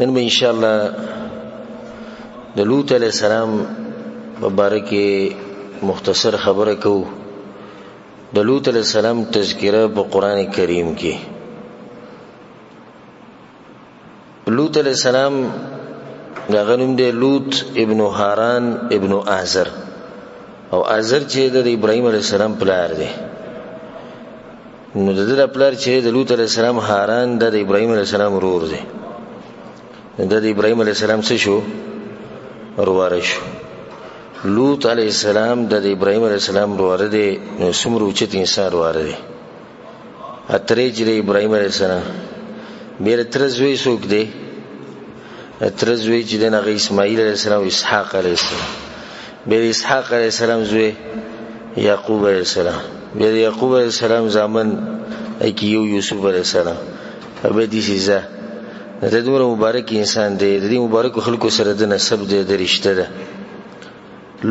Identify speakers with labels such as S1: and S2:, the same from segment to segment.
S1: نن به ان شاء الله د لوط علیه السلام په باره کې مختصر خبره کوو. د لوط علیه السلام تذکره په قرآن کریم کې. لوط علیه السلام د هغه نوم دی لوط ابن هاران ابن آزر، او آزر چې د ابراهیم علیه السلام پلار دی. نو د ده پلار چې د لوط علیه السلام هاران د ابراهیم علیه السلام ورور دی. د ابراهیم علیه السلام څه شو؟ ورواره شو. لوط علیه السلام د ابراهیم علیه السلام ورواره دی. نو څومره اوچت انسان ورواره دی. اترې چې د ابراهیم علیه السلام بیا د تره زوی څوک دی؟ د تره زوی چې دی هغه اسماعیل علیه السلام او اسحاق علیه السلام. بیا د اسحاق علیه السلام زوی یعقوب علیه السلام، بیا د یعقوب علیه السلام زامن کې یو یوسف علیه السلام. او بیا داسې ځه. د دومره مبارک انسان دی، د دې مبارکو خلکو سره د نسب دی، د رشته ده.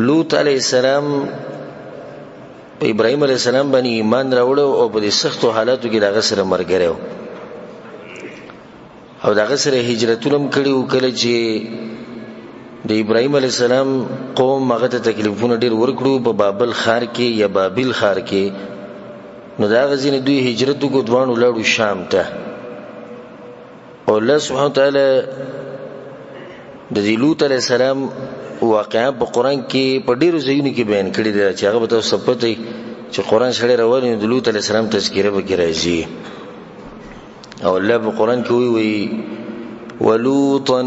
S1: لوط علیه السلام په ابراهیم علیه السلام باندې ایمان راوړو او په دې سختو حالاتو کې د هغه سره ملګری و او د هغه سره هجرتونه هم کړي وو. کله چې د ابراهیم علیه السلام قوم هغه ته تکلیفونه ډېر ورکړو په بابل ښار کې یا بابل ښار کې، نو د هغه ځای نه دوی هجرت وکړو، دواړو لاړو شام ته. او الله سبحانه وتعالی د دې لوط علیه السلام واقعا په قرآن کې په ډېرو ځایونو کې بیان کړې ده چې هغه به تاسو ته پته وي چې قرآن سړی روان وي، د لوط علیه السلام تذکره به کې راځي. او الله په قرآن کې وایي ولوطا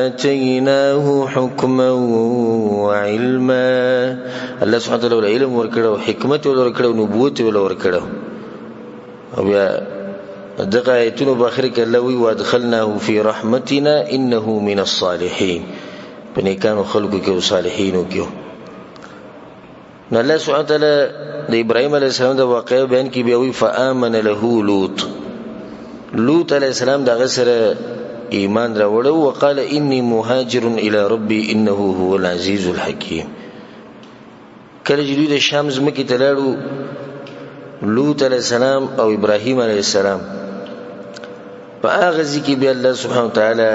S1: آتيناه حكما وعلما. الله سبحانه وتعالى علم ورکړو، حکمت ورکړو، نبوت ورکړو. او بیا دغه آیتونو په اخر کې الله وی وادخلناه فی رحمتنا انه من الصالحین. په نیکانو خلکو کې او صالحینو کې. نو الله سبحانه وتعالی د ابراهیم علیه السلام د واقعې بیان کې بیا وی فآمن له لوط. لوط علیه السلام دغه سره ایمان راوړو وقال انی مهاجر الی ربی انه هو العزیز الحکیم. کله چې دوی د شام ځمکې ته لاړو، لوط علیه السلام او ابراهیم علیه السلام، په هغه ځای کې بیا الله سبحانه وتعالی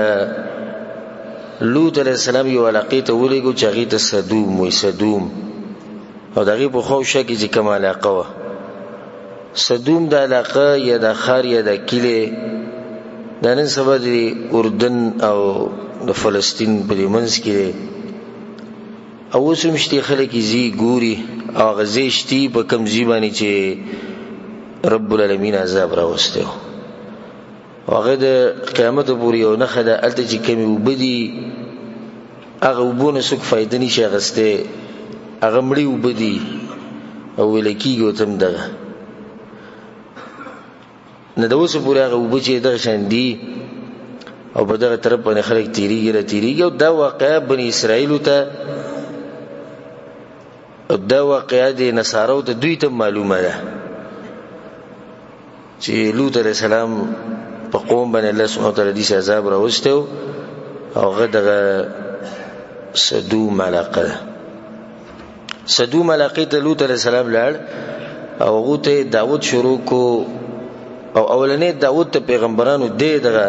S1: لوط علیه السلام یو علاقې ته ولېږو چې هغې ته سدوم وایي. سدوم او د هغې په خواوشا کې چې کومه علاقه وه، سدوم د علاقه یا د ښار یا د کلي د نن سبا د اردن او د فلسطین په دې منځ کې دی. او اوس هم شته خلک یې ځي ګوري، او هغه ځای شتي په کوم ځای باندې چې رب العالمین عذاب راوستی و. او هغه د قیامت پورې یو نښه ده. هلته چې کومې اوبه دي هغه اوبو نه څوک فایده نشي اخیستی، هغه مړې اوبه دي او ویل کېږي ورته هم دغه نه د اوسه پورې هغه اوبه چې دغه شان دي او په دغه طرف باندې خلک تیریږي را تیریږي. او دا واقعه بني اسرائیلو ته او دا واقعه د نصارو ته دوی ته معلومه ده چې لوط علیه السلام په قوم باندې الله سبحانه وتعالی داسې عذاب راوستی او هغه دغه سدوم علاقه ده. سدوم علاقې ته لوط علیه السلام لاړ او هغو ته دعوت شروع کو. او اولنې دعوت ته پیغمبرانو دی دغه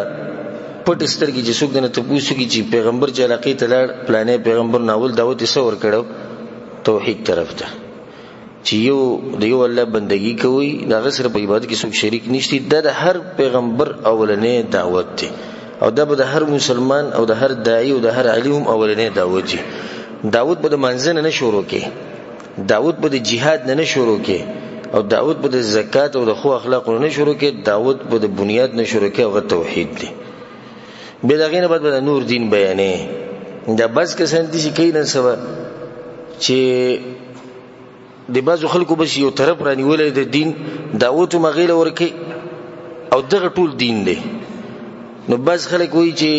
S1: پټ سترګې چې څوک دنه تپوس وکړي چې پیغمبر چې علاقې ته لاړ پلانې پیغمبر نو اول دعوت یې څه ورکړو؟ توحید طرف ته، چې یو د یو الله بندگی کوي، د هغه سره په عبادت کې څوک شریک نشتی. دا د هر پیغمبر اولنې دعوت دی او دا به د هر مسلمان او د هر داعی او د هر عالم هم اولنې دعوت دی. دعوت به د مانځه نه شروع کې، دعوت به د جهاد نه شروع کې، او دعوت به د زکات او د ښو اخلاقو نه شروع کې، دعوت به د بنیاد نه شروع کې، هغه توحید دی. بیا د هغې نه بعد به د نور دین بیانې. دا بعض کسان دي چې کوي نن سبا چې د بعضو خلکو بس یو طرف رانیولی د دین دعوت هم هغې له ورکوي او دغه ټول دین دی. نو بعض خلک وایي چې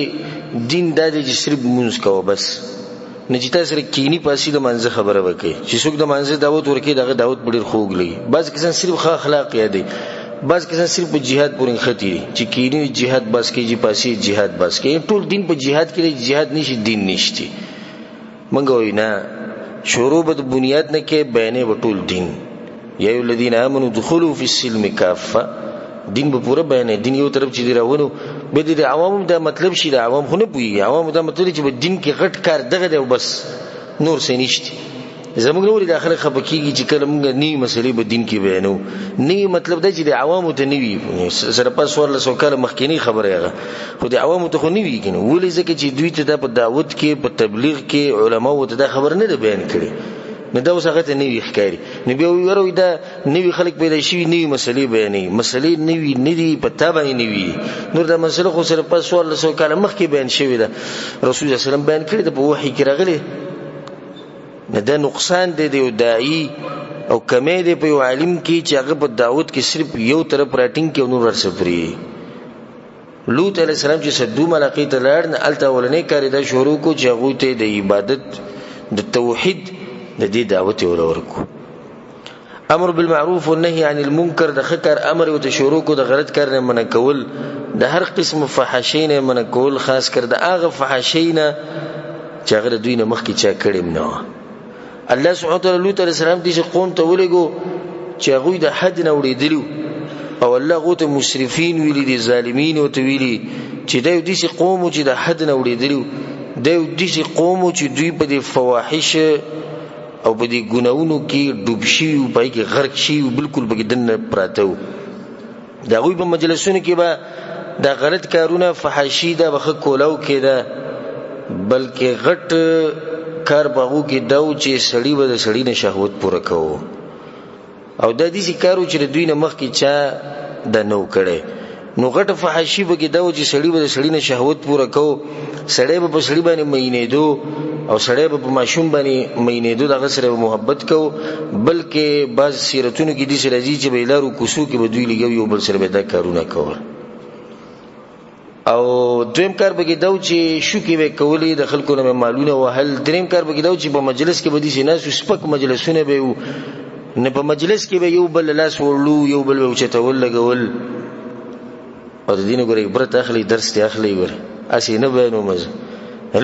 S1: دین دا دی چې صرف لمونځ کوه بس، نه چې تا سره کینی پاسي د مانځه خبره وکړي. چې څوک د مانځه دعوت ورکوي د هغه دعوت په ډېر خوږ لګي. بعض کسان صرف ښه اخلاق یادوي، بعض کسان صرف په جهاد پورې نښتي دي چې کینی جهاد بس کوي، چې پاسي جهاد بس کوي. ټول دین په جهاد کې دی، جهاد نشي دین نشتی. مونږ وایو نه، شروع به د بنیاد نه کې، بیانې به ټول دین. یا ایها الذین آمنوا ادخلوا فی السلم کافه، دین به پوره بیانې. دین یو طرف چې دی راونو به د عوامو دا مطلب شي، د عوام خو نه پوهېږي. عوامو دا مطلب چې په دین کې غټ کار دغه دی او بس، نور څه نشته. زموږ نورې دا خلک خفه کېږي چې کله موږ نوې مسلې په دین کې بیانوو. نوې مطلب دا چې د عوامو ته نه وي، سره پس 1400 کاله مخکینۍ خبره هغه، خو د عوامو ته خو نه وي که نه. ولې؟ ځکه چې دوی ته دا په دعوت کې، په تبلیغ کې علماو ته دا خبره نه ده بیان کړې، نو دا اوس هغه ته نوې ښکاري. نو بیا وایي یاره دا نوي خلک پیدا شوي، نوې مسلې بیانوي، مسلې نوي نه دي، په تا باندې نوي دي. نور دا مسله خو سره پس 1400 کاله مخکې بیان شوې ده، رسول الله صلی الله علیه وسلم بیان کړې ده، په وحي کې راغلې. نه دا نقصان دی د یو داعي او کمی دی په یو عالم کې چې هغه په دعوت کې صرف یو طرف راټینګ کړي او نور هر څه پرېږدي. لوط علیه السلام چې سدوم علاقې ته لاړ، نو هلته اولنی کار یې دا شروع کړو چې هغوی ته د عبادت، د توحید د دې دعوت یې ورله ورکړو. امر بالمعروف والنهي عن المنکر، د ښه کار امر یې ورته شروع کړو، د غلط کار نه منع کول، د هر قسم فحاشۍ نه منع کول، خاص کر د هغه فحاشۍ نه چې هغه د دوی نه مخکې چا کړې هم نه وه. الله سبحانه وتعالی لوط علیه السلام داسې قوم ته ولېږو چې هغوی د حد نه اوړېدلي وو، او الله هغو ته مسرفین ویلي دي، ظالمین ورته ویلي چې دا یو داسې قوم و چې د حد نه اوړېدلي وو، دا یو داسې قوم و چې دوی په دې فواحش او په دې ګناهونو کې ډوب شوي وو، په هغې کې غرق شوي وو، بالکل پکې دننه پراته وو. د هغوی په مجلسونو کې به دا غلط کارونه، فحاشي، دا به ښه کولاو کېده، بلکې غټ کار په هغو کې دا و چې سړي به د سړي نه شهوت پوره کوو، او دا داسې کار و چې د دوی نه مخکې چا دا نه و کړی. نو غټه فحاشي به کې دا و چې سړي به د سړي نه شهوت پوره کوو، سړی به په سړي باندې مئینېدو او سړی به په ماشوم باندې مئینېدو، د هغه سره به محبت کوو. بلکې بعض سیرتونو کې داسې راځي چې به یې لارو کوڅو کې به دوی لګوي، یو بل سره به دا کارونه کول. او دویم کار به کې دا و چې شوکې به یې کولې، د خلکو نه به مالونه وهل. دریم کار به کې دا و چې په مجلس کې به داسې ناست وو، سپک مجلسونه به وو، نه په مجلس کې به یو بل لاس وړلو، یو بل به اوچتول لګول. او د دې نه ګوره عبرت اخلي، درس ترې اخلي، ګوره هسې نه بیانوم زه.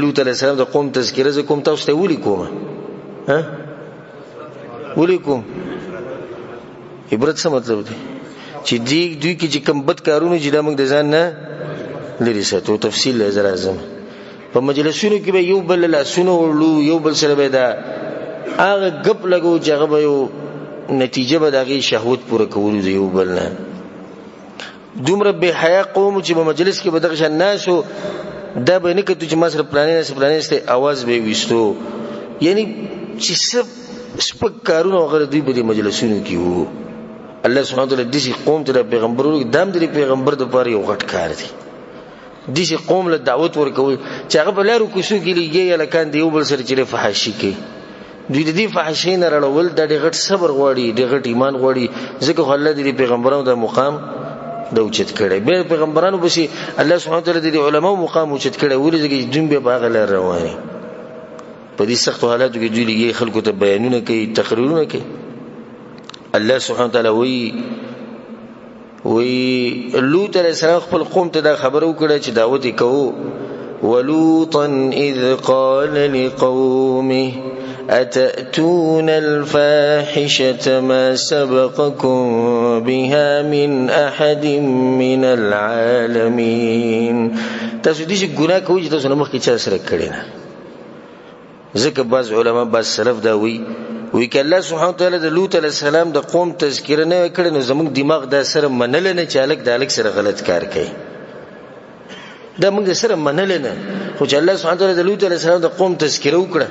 S1: لوط علیه السلام د قوم تذکره زه کوم، تاسو ته یې ولیکوم، ها ولیکوم. عبرت څه مطلب دی؟ چې دوی کې چې کوم بد کارونه چې دا موږ د ځان نه لرې ساتو. تفصیل له زه راځم. په مجلسونو کې به یو بل لاسونه وړلو، یو بل سره به دا هغه ګپ لګو چې هغه به یو نتیجه به د هغې شهوت پوره کولو د یو بل نه. دومره بې حیا قوم چې په مجلس کې به دغه شان ناست وو، دا به یې نه کتو چې ما سره پلانی ناست پلانی ناست دی، اواز به یې ویستو. یعنی چې څه سپک کارونه وغیره دوی په دې مجلسونو کې وو. الله سبحانه وتعالی داسې قوم ته د پیغمبر ورکړي، دا هم د دې پیغمبر دپاره یو غټ کار دی. داسې قوم له دعوت ورکول چې هغه په لارو کوڅو کې لګي هلکان د یو بل سره چې فحاشي کوي، دوی د دې فحاشۍ نه راړول دا ډېر غټ صبر غواړي، ډېر غټ ایمان غواړي. ځکه خو الله د دې پیغمبرانو دا مقام دا اوچت کړی. بیا پیغمبرانو پسې الله سبحانه وتعالی د دې علماو مقام اوچت کړی. ولې؟ ځکه چې دوی بیا په هغه لار روان دي. په دې سختو حالاتو کې دوی لګي خلکو ته بیانونه کوي، تقریرونه کوي. الله سبحانه وتعالی وایي وی لوط علیه السلام خپل قوم ته دا خبره وکړه چې دعوت یې کوو. ولوطا اذ قال لقومه اتأتون الفاحشة ما سبقكم بها من احد من العالمين. تاسو دې ګناه کوئ چې تاسو نه مخکې چا سره کړې نه. ځکه بعض علما بعض سلف دا وایي، وایي که الله سبحانه وتعالی د لوط علیه السلام د قوم تذکره نه وای کړې نو زموږ دماغ دا سره منله نه چې هلک د هلک سره غلط کار کوي، دا موږ سره منله نه. خو چې الله سبحانه وتعالی د لوط علیه السلام د قوم تذکره وکړه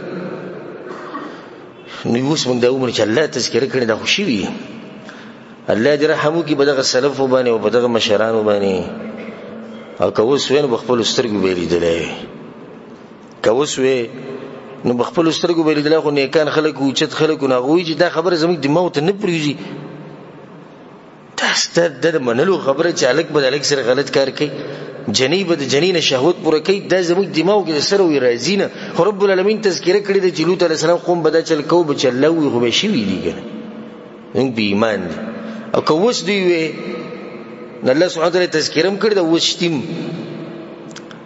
S1: نو اوس موږ دا ومنو چې الله تذکره کړې، دا خو شوي. الله دې رحم وکړي په دغه سلفو باندې او په دغه مشرانو باندې، او که اوس وی نو په خپلو سترګو به یې لیدلی وي. که اوس وی نو په خپلو سترګو به یې لیدلی، خو نیکان خلک اوچت خلک نو هغوی چې دا خبره زموږ دماغ ته نه پرېږدي، دا ستا د منلو خبره چې هلک به د هلک سره غلط کار کوي، جنۍ به د جنۍ نه شهوت پوره کوي، دا زموږ دماغ کې د سره وي راځي نه. خو رب العالمین تذکره کړې ده چې لوط علیه السلام قوم به دا چل کوو، به چې الله وي خو به شوي دي که نه، زموږ په ایمان دي. او که اوس دوی وی نو الله سبحانه وتعالی تذکره هم کړې ده، اوس شتیم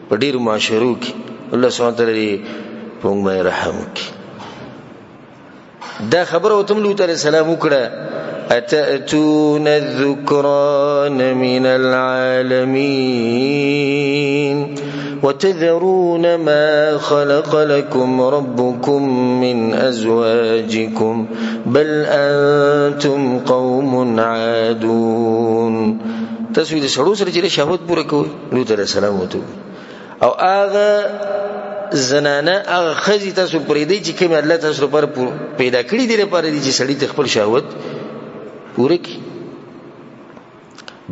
S1: په ډېرو معاشرو کې. الله سبحانه وتعالی دې په موږ باندې رحم وکړي. دا خبره ورته هم لوط علیه السلام وکړه اتأتون الذكران من العالمين وتذرون ما خلق لكم ربكم من أزواجكم بل أنتم قوم عادون. تاسو د سړو سره چې شهوت پوره کوئ، لوط علیه السلام ورته او هغه زنانه هغه ښځې تاسو پرېږدئ چې کومې الله تاسو لپاره پیدا کړي دي لپاره دي چې سړي ته خپل شهوت پوره کړي.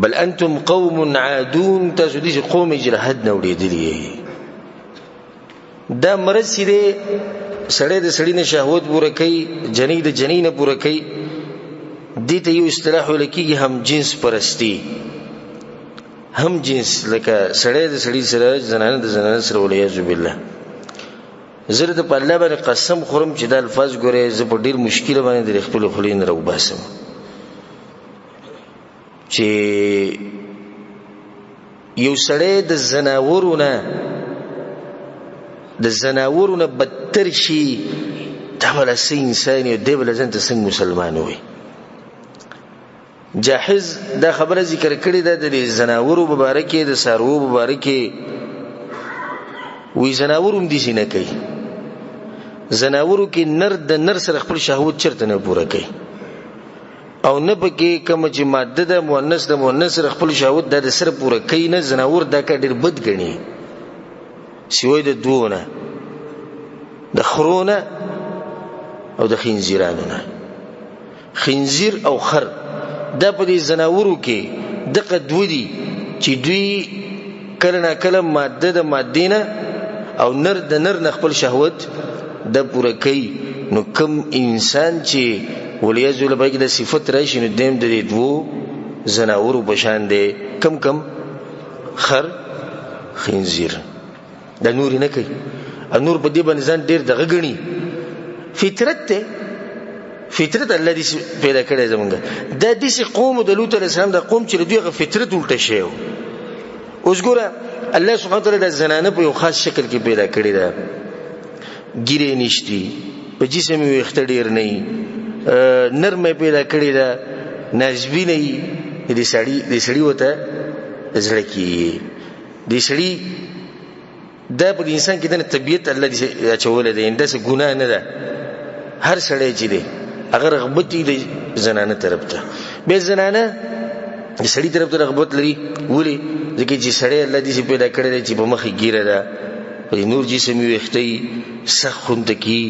S1: بل انتم قوم عادون، تاسو داسې قوم یې چې له حد نه اوړېدلي یئ. دا مرض چې دی سړی د سړي نه شهوت پوره کوي، جنۍ د جنۍ نه پوره کوي، دې ته یو اصطلاح ویل کېږي هم جنس پرستی. هم جنس لکه سړی د سړي سره، زنانه د زنانه سره، والعیاذ بالله. زه درته په الله باندې قسم خورم چې دا الفاظ ګورې زه په ډېر مشکل باندې د خپلې خولې نه راوباسم چې یو سړی د ځناورو نه د ځناورو نه بدتر شي، دا به لا څه انسان یو دی به له ځان ته څنګه مسلمان وي. جاحظ دا خبره ذکر کړې ده د دې ځناورو په باره کې، د څاروو په باره کې، وایي ځناور هم داسې نه کوي. ځناورو کې نر د نر سره خپل شهوت چېرته نه پوره کوي، او نه پکې کومه چې ماده ده مؤنث د مؤنث سره خپل شهوت دا د سره پوره کوي نه. ځناور دا کار ډېر بد ګڼي، سوی د دوو نه، د خرو نه او د خنزیرانو نه. خنزیر او خر دا په دې ځناورو کې دغه دوه دي چې دوی کله نا کله ماده د مادې نه او نر د نر نه خپل شهوت د پوره کوي. نو کم انسان چې والعیاذ بالله پای کې د صفت راشي، نو دیم د دې دوو ځناورو په شان دی. کم کم خر، خنزیر، دا نور نه کوي. نور په دې باندې ځان ډېر دغه ګڼي. فطرت دی، فطرت الله دې پیدا کړی زمونږ. دا داسې قوم د لوط علیه السلام د قوم چې د دوی هغه فطرت الټه شوی و. اوس ګوره الله سبحانه وتعالی دا زنانه په یو خاص شکل کې پیدا کړې ده، ږیرې نشتي، په جسم یې ویښته ډېر نه وي، نرمه یې پیدا کړې ده، نازبي نه وي. د سړي ورته زړه کېږي. د سړي دا په انسان کې دنه طبیعت الله دې اچولی دی، داسې ګناه نه ده. هر سړی چې دی هغه رغبت یې د زنانه طرف ته، بیا زنانه د سړي طرف ته رغبت لري. ولې؟ ځکه چې سړی الله داسې پیدا کړی دی چې په مخ یې ږیره ده، په نور جسم یې ویښته وي، سخت خونته کي،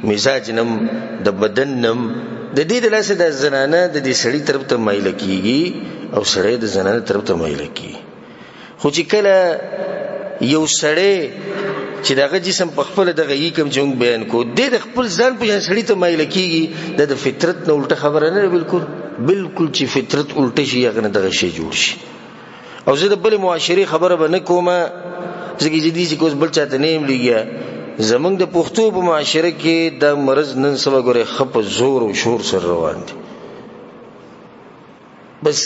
S1: مزاج نم، د بدن نم، د دې د لاسه د زنانه د دې سړي طرف ته مایله کیږي او سړی د زنانه طرف ته مایله کیږي. خو چې کله یو سړی چې دغه جسم په خپله دغه یي کوم چې موږ بیان کړو، دی د خپل ځان په شان سړي ته مایله کیږي، دا د فطرت نه الټه خبره نه ده. بالکل بالکل چې فطرت الټه شي هغه نه دغه شی جوړ شي. او زه د بلې معاشرې خبره به نه کوم، ځکه چې دې چې اوس بل چاته نه یم لګیا. زمونږ د پښتو په معاشره کې دا مرض نن سبا ګورې ښه په زور او شور سره روان دی. بس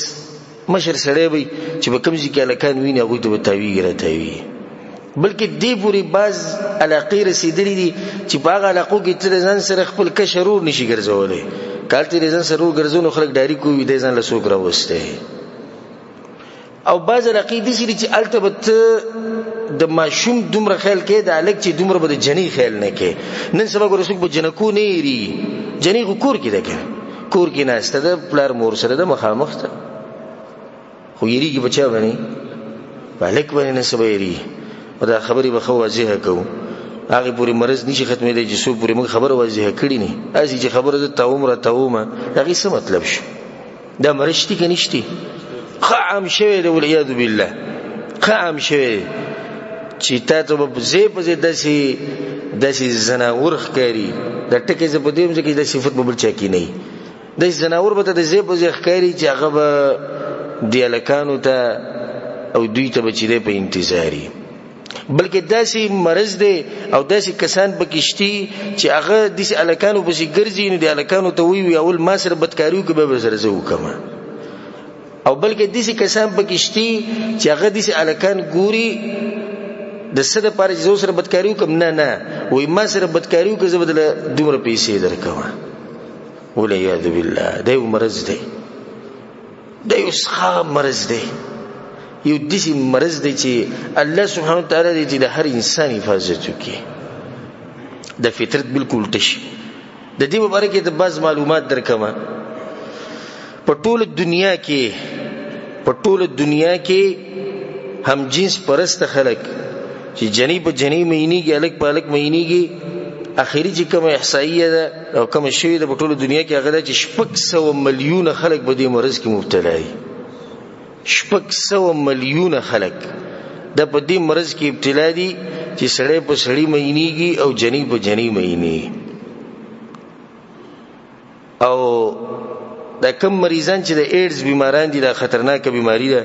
S1: مشر سړی وي چې په کوم ځای کې هلکان ویني هغوی ته به تاویږي را تاویږي. بلکې دې پورې بعض علاقې رسېدلې دي چې په هغه علاقو کې ته د ځان سره خپل کشر ورور نشي ګرځولی. که هلته د ځان سره ورور ګرځو نو خلک ډاري کوي دی ځان له څوک راوستی. او بعض علاقې داسې دي چې هلته به ته د ماشوم دومره خیال کوې، د هلک چې دومره به د جنۍ خیال نه کوې. نن سبا ګوره څوک به جنکو نه هېرېږي، جنۍ خو کور کې ده که نه، کور کې ناسته ده، پلار مور سره ده، مخامخ ده، خو یېرېږي په چا باندې؟ په هلک باندې نن سبا یېرېږي. او دا خبرې به ښه واضحه کوو، هغې پورې مرض نشي ختمېدی چې څو پورې موږ خبره واضحه کړې نه. هسې چې خبره زه تاوم را تاومه، د هغې څه مطلب شو؟ دا مرض شتي که نشتي؟ ښه عام شوی دی، والعیاذ بالله، ښه عام شوی دی چې تا ته به ځای په ځای داسې ځناور ښکاري. دا ټکی زه په دې یم ځکه چې دا صفت به بل چا کې نه وي. داسې ځناور به ته د ځای په ځای ښکاري چې هغه به دې هلکانو ته او دوی ته به چې دی په انتظار وي. بلکې داسې مرض دی او داسې کسان پکې شتي چې هغه داسې هلکانو پسې ګرځي، نو دې هلکانو ته وایي اول ما سره بدکاري وکړه بیا به سره زه وکړم. او بلکې داسې کسان پکې شتي چې هغه داسې هلکان ګوري د څه دپاره چې زه سره بدکاري وکړم، نه نه، وایي ما سره بدکاري وکړه زه به درله دومره پیسې درکوم. والعیاذ بالله، دا یو مرض دی. دا یو ښه مرض دی، یو داسې مرض دی چې الله سبحانه وتعالی دې چې د هر انسان حفاظت وکړي. د فطرت بالکل الټه شي. د دې مبارک د بعض معلومات درکمه. په ټوله دنیا کې، په ټوله دنیا کې هم جنس پرست خلک چې جنې په جنې مینیږي، هلک په هلک مینیږي، اخري چې کومه احصائیه ده او کومه شوې ده په ټوله دنیا کې، هغه ده چې 600 میلیونه خلک په دې مرض کې مبتلا دي. 600 میلیونه خلک دا په دې مرض کې ابتلا دي چې سړی په سړي مینیږي او جنې په جنې مینیږي. او دا کم مریضان چې د ایډز بیماران دي، دا خطرناکه بیماری ده،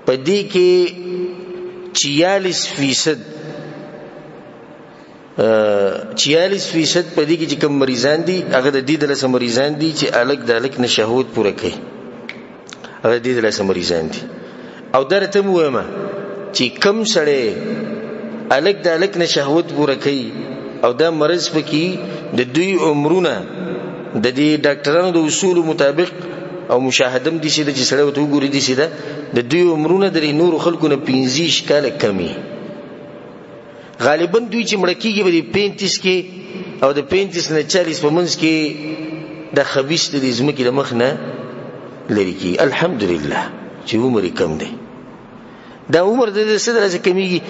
S1: په دې کې 46%، 46% په دې کې چې کوم مریضان دي هغه د دې د لاسه مریضان دي چې هلک د هلک نه شهوت پوره کوي، هغه د دې د لاسه مریضان دي. او دا راته هم ووایم چې کم سړی هلک د هلک نه شهوت پوره کوي او دا مرض پکې، د دوی عمرونه د دې ډاکټرانو د اصولو مطابق او مشاهده هم داسې ده چې سړی ورته وګوري داسې ده، د دوی عمرونه د نورو خلکو نه 25 کاله کمي. غالبا دوی چې مړه کېږي په دې 35 کې او د 35 نه 40 په منځ کې د خبیث د دې ځمکې د مخ نه لرې کېږي. الحمدلله چې عمر یې کم دی. دا عمر د دې څه د لاسه کمېږي؟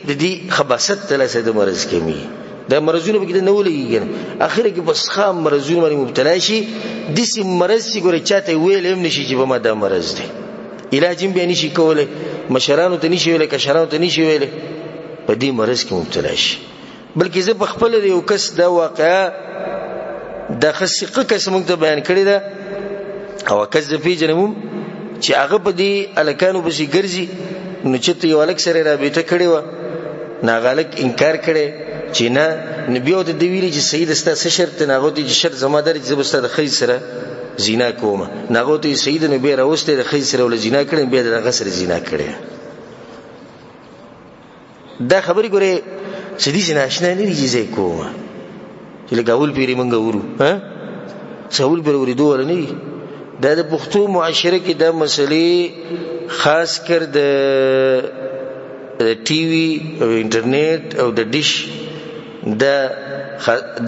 S1: د دې خباثت د لاسه د مرض کمېږي. دا مرضونه پکې نه ولګېږي که نه، اخره کې بس خام مرضونه باندې مبتلا شي. داسې مرض چې ګوره چاته یې ویلی هم نه شي چې په ما دا مرض دی، علاج هم بیا نشي کولی، مشرانو ته نشي ویلی، کشرانو ته نشي ویلی، په دې مرض کې مبتلا شي. بلکې زه په خپله د یو کس دا واقعه د ښه ثقه کس موږ ته بیان کړې ده، او کس زه پېژنم هم چې هغه په دې هلکانو پسې ګرځي. نو چېرته یو هلک سره یې رابطه کړې وه، نو هغه هلک انکار کړی چې نه. نو بیا ورته ده ویلي چې صحیح ده، ستا څه شرط دی؟ نو هغه ورته ویلي چې شرط زما دا دی چې زه به ستا د ښځې سره زنا کوم. نو هغه ورته ویلي صحیح ده. نو بیا یې راوستی، د ښځې سره ورله زنا کړې، بیا یې د هغه سره زنا کړې. دا خبرې ګورې څه دي چې ناشنا نه دي چې زه یې کوم، چې لکه اول پېرې مونږ اورو، ها څه اول پېرې اورېدو والا نه دي. دا د پښتو معاشره کې دا مسلې خاص کر د ټي وي او انټرنیټ او د ډش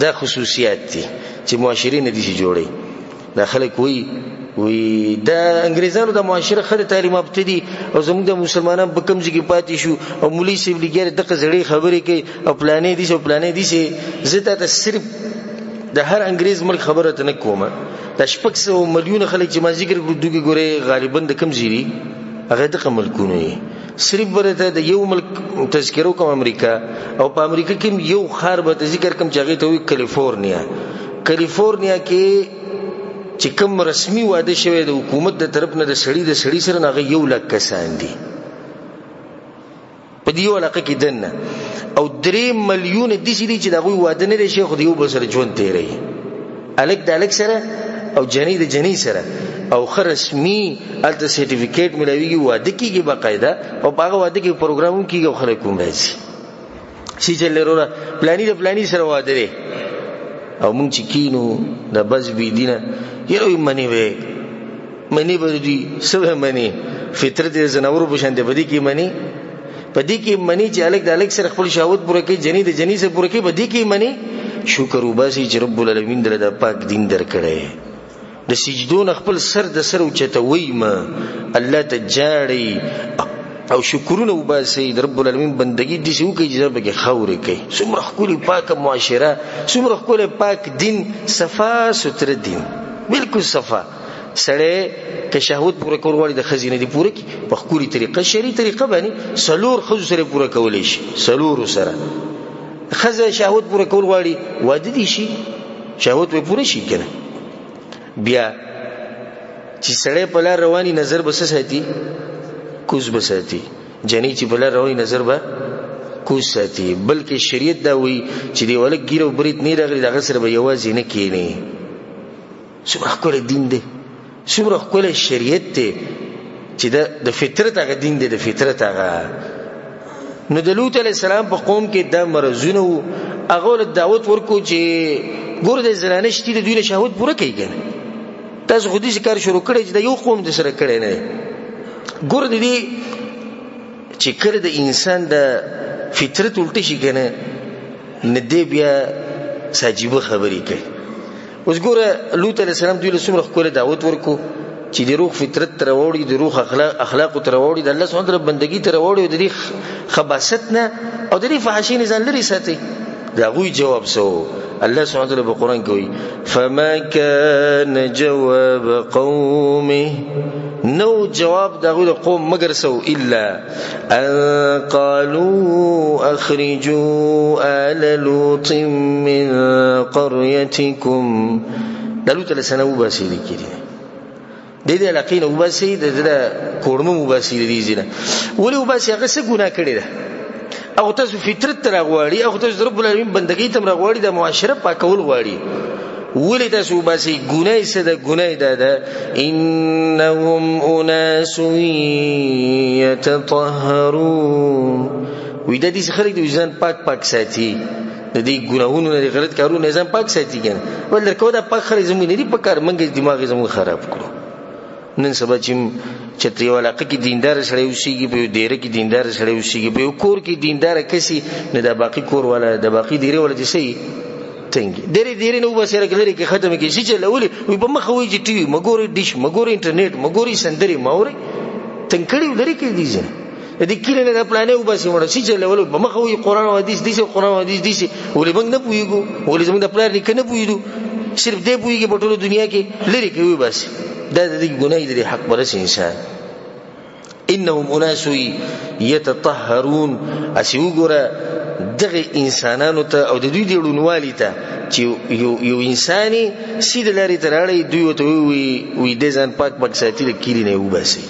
S1: دا خصوصیات دي چې معاشرې نه دي چې جوړوي. دا خلک وایي، وی دا انګریزانو د معاشره ښه د تعلیم یافته دي او زموږ د مسلمانان په کوم ځای کې پاتې شو، او مولوي صاحب لګیا دی دغه زړې خبرې کوي او پلانې دي او پلانې دي. زه تا ته صرف د هر انګریز ملک خبره ته نه کوم. دا 600 میلیونه خلک چې ما ذکر کړو دوی کې ګورې غالبا د کوم ځای دي، هغه دغه ملکونو یې. صرف به درته د یو ملک تذکره وکړم، امریکا، او په امریکا کې یو ښار به ته ذکر کړم چې هغې ته وایي کالیفورنیا. کالیفورنیا کې چې کوم رسمي واده شوی د حکومت د طرف نه د سړي د سړي سره، نو هغه 1 لک کسان دي په دې یو علاقه کې دننه، او 3 میلیونه داسې دي چې د هغوی واده نه دی شوی خو د یو بل سره ژوند تېروي، هلک د هلک سره او جنۍ د جنۍ سره، او ښه رسمي هلته سرټیفیکیټ میلاویږي، واده کېږي باقاعده، او په هغه واده کې پروګرام هم کېږي او خلک هم راځي. څه چل دی وروره، پلاني د پلاني سره واده دی، او موږ چې کینو د بس بې دینه یاره وایي منې به منې به دوی څه به منې، فطرت یې ځناورو په شان دی، په دې کې منې، په دې کې منې چې هلک د هلک سره خپل شهوت پوره کوي، جنۍ د جنۍ سره پوره کوي، په دې کې منې. شکر وباسي چې رب العالمین درله دا پاک دین درکړی. د سجدو نه خپل سر د سر اوچتوئ مه، الله ته جاړئ او شکرونه وباسئ. د رب العالمین بندګي داسې وکړئ چې ځان پکې خاورې کوي. څومره ښکلې پاکه معاشره، څومره ښکلی پاک دین، صفا سوتره دین، بالکل صفا. سړی که شهوت پوره کول غواړي د ښځې نه دې پوره کړي په ښکلې طریقه، شرعي طریقه باندې 4 ښځو سره پوره کولی شي، 4 سره. ښځه شهوت پوره کول غواړي، واده دې شي، شهوت به پوره شي که نه. بیا چې سړی په لار رواني نظر به څه ساتي؟ کوز به ساتي. جنۍ چې په لار رواني نظر به کوز ساتي. بلکې شریعت دا وایي چې د یو هلک ږیره او برېت نه راغلي د هغه سره به یوازې نه کښېني. څومره ښکلی دین دی، څومره ښکلی شریعت دی چې د فطرت هغه دین دی، د فطرت هغه. نو د لوط علیه السلام په قوم کې دا مرضونه وو، هغه له دعوت ورکو چې ګوره د زنانه شتي د دوی نه شهوت پوره کوي که نه. تاسو خو داسې کار شروع کړی چې د یو قوم د سره کړی نه دی. ګوره د دې چې کله د انسان د فطرت الټه شي که نه، نو دی بیا څه عجیبه خبرې کوي. اوس ګوره لوط علیه السلام دوی له څومره ښکلی دعوت ورکړو چې د روح فطرت ته راوړي، د روح اخلاقو ته راوړي، د الله سبحانه وتعالی بندګي ته راوړي، او د دې خباست نه او د دې فحاشۍ نه ځان لرې ساتي. د هغوی جواب څه و؟ الله سبحانه وتعالی په قرآن کې وایي فما كان جواب قومه، نو جواب د هغوی د قوم مګر څه و؟ الا ان قالوا اخرجوا آل لوط من قريتكم. د لوط علیه السلام وباسئ د کلي نه، د دې علاقې نه وباسئ، د دې کورمه وباسئ د دې ځای نه. ولې وباسئ؟ هغه څه ګناه کړې ده؟ هغه تاسو فطرت ته راغواړي، هغه تاسو د رب العالمین بندګۍ ته هم راغواړي، د معاشره پاکول غواړي. ولې تاسو وباسئ؟ ګناه یې څه ده؟ ګناه یې دا ده انهم اناس یتطهرون. وایي دا داسې خلک دي ځان پاک پاک ساتي، د دې ګناهونو نه، د غلط کارونو نه ځان پاک ساتي. که نه ول درکوه دا پاک خلک زموږ نه دي په کار، موږ دماغ یې زموږ خراب کړو. نن سبا چې چېرته یو علاقه کې دیندار سړی اوسېږي، په یو دیره کې دیندار سړی اوسېږي، په یو کور کې دیندار کسي، نو د باقي کور والا د باقي دیرې والا چې څه وي تنګي دیرې دیرې نه وباسي، لکه لرې کې ختمې کړي. څه چل ولې وي په مخه وایي چې ټي وي مه ګورئ، ډیش مه ګورئ، انټرنیټ مه ګورئ، سندرې مه اورئ، تنګ کړي لرې کړي دي ځینې. د دې کلي نه دا پلانې وباسي مړه، څه چل ولې په مخه وایي قرآن او حدیث داسې، قرآن او حدیث داسې. ولې موږ نه پوهېږو؟ ولې زموږ د پلار نیکه نه پوهېدو؟ صرف دی پوهېږي په ټوله دنیا کې، لرې کوي وباسي. دا د دې ګناه دی، د حق پرست انسان. انهم اناس یتطهرون. هسې وګوره دغه انسانانو ته او د دوی د ړوندوالي ته چې یو انسان یې سیده لارې ته راړی، دوی ورته وایي وایي دی ځان پاک پاک ساتي، د کلي نه یې وباسي.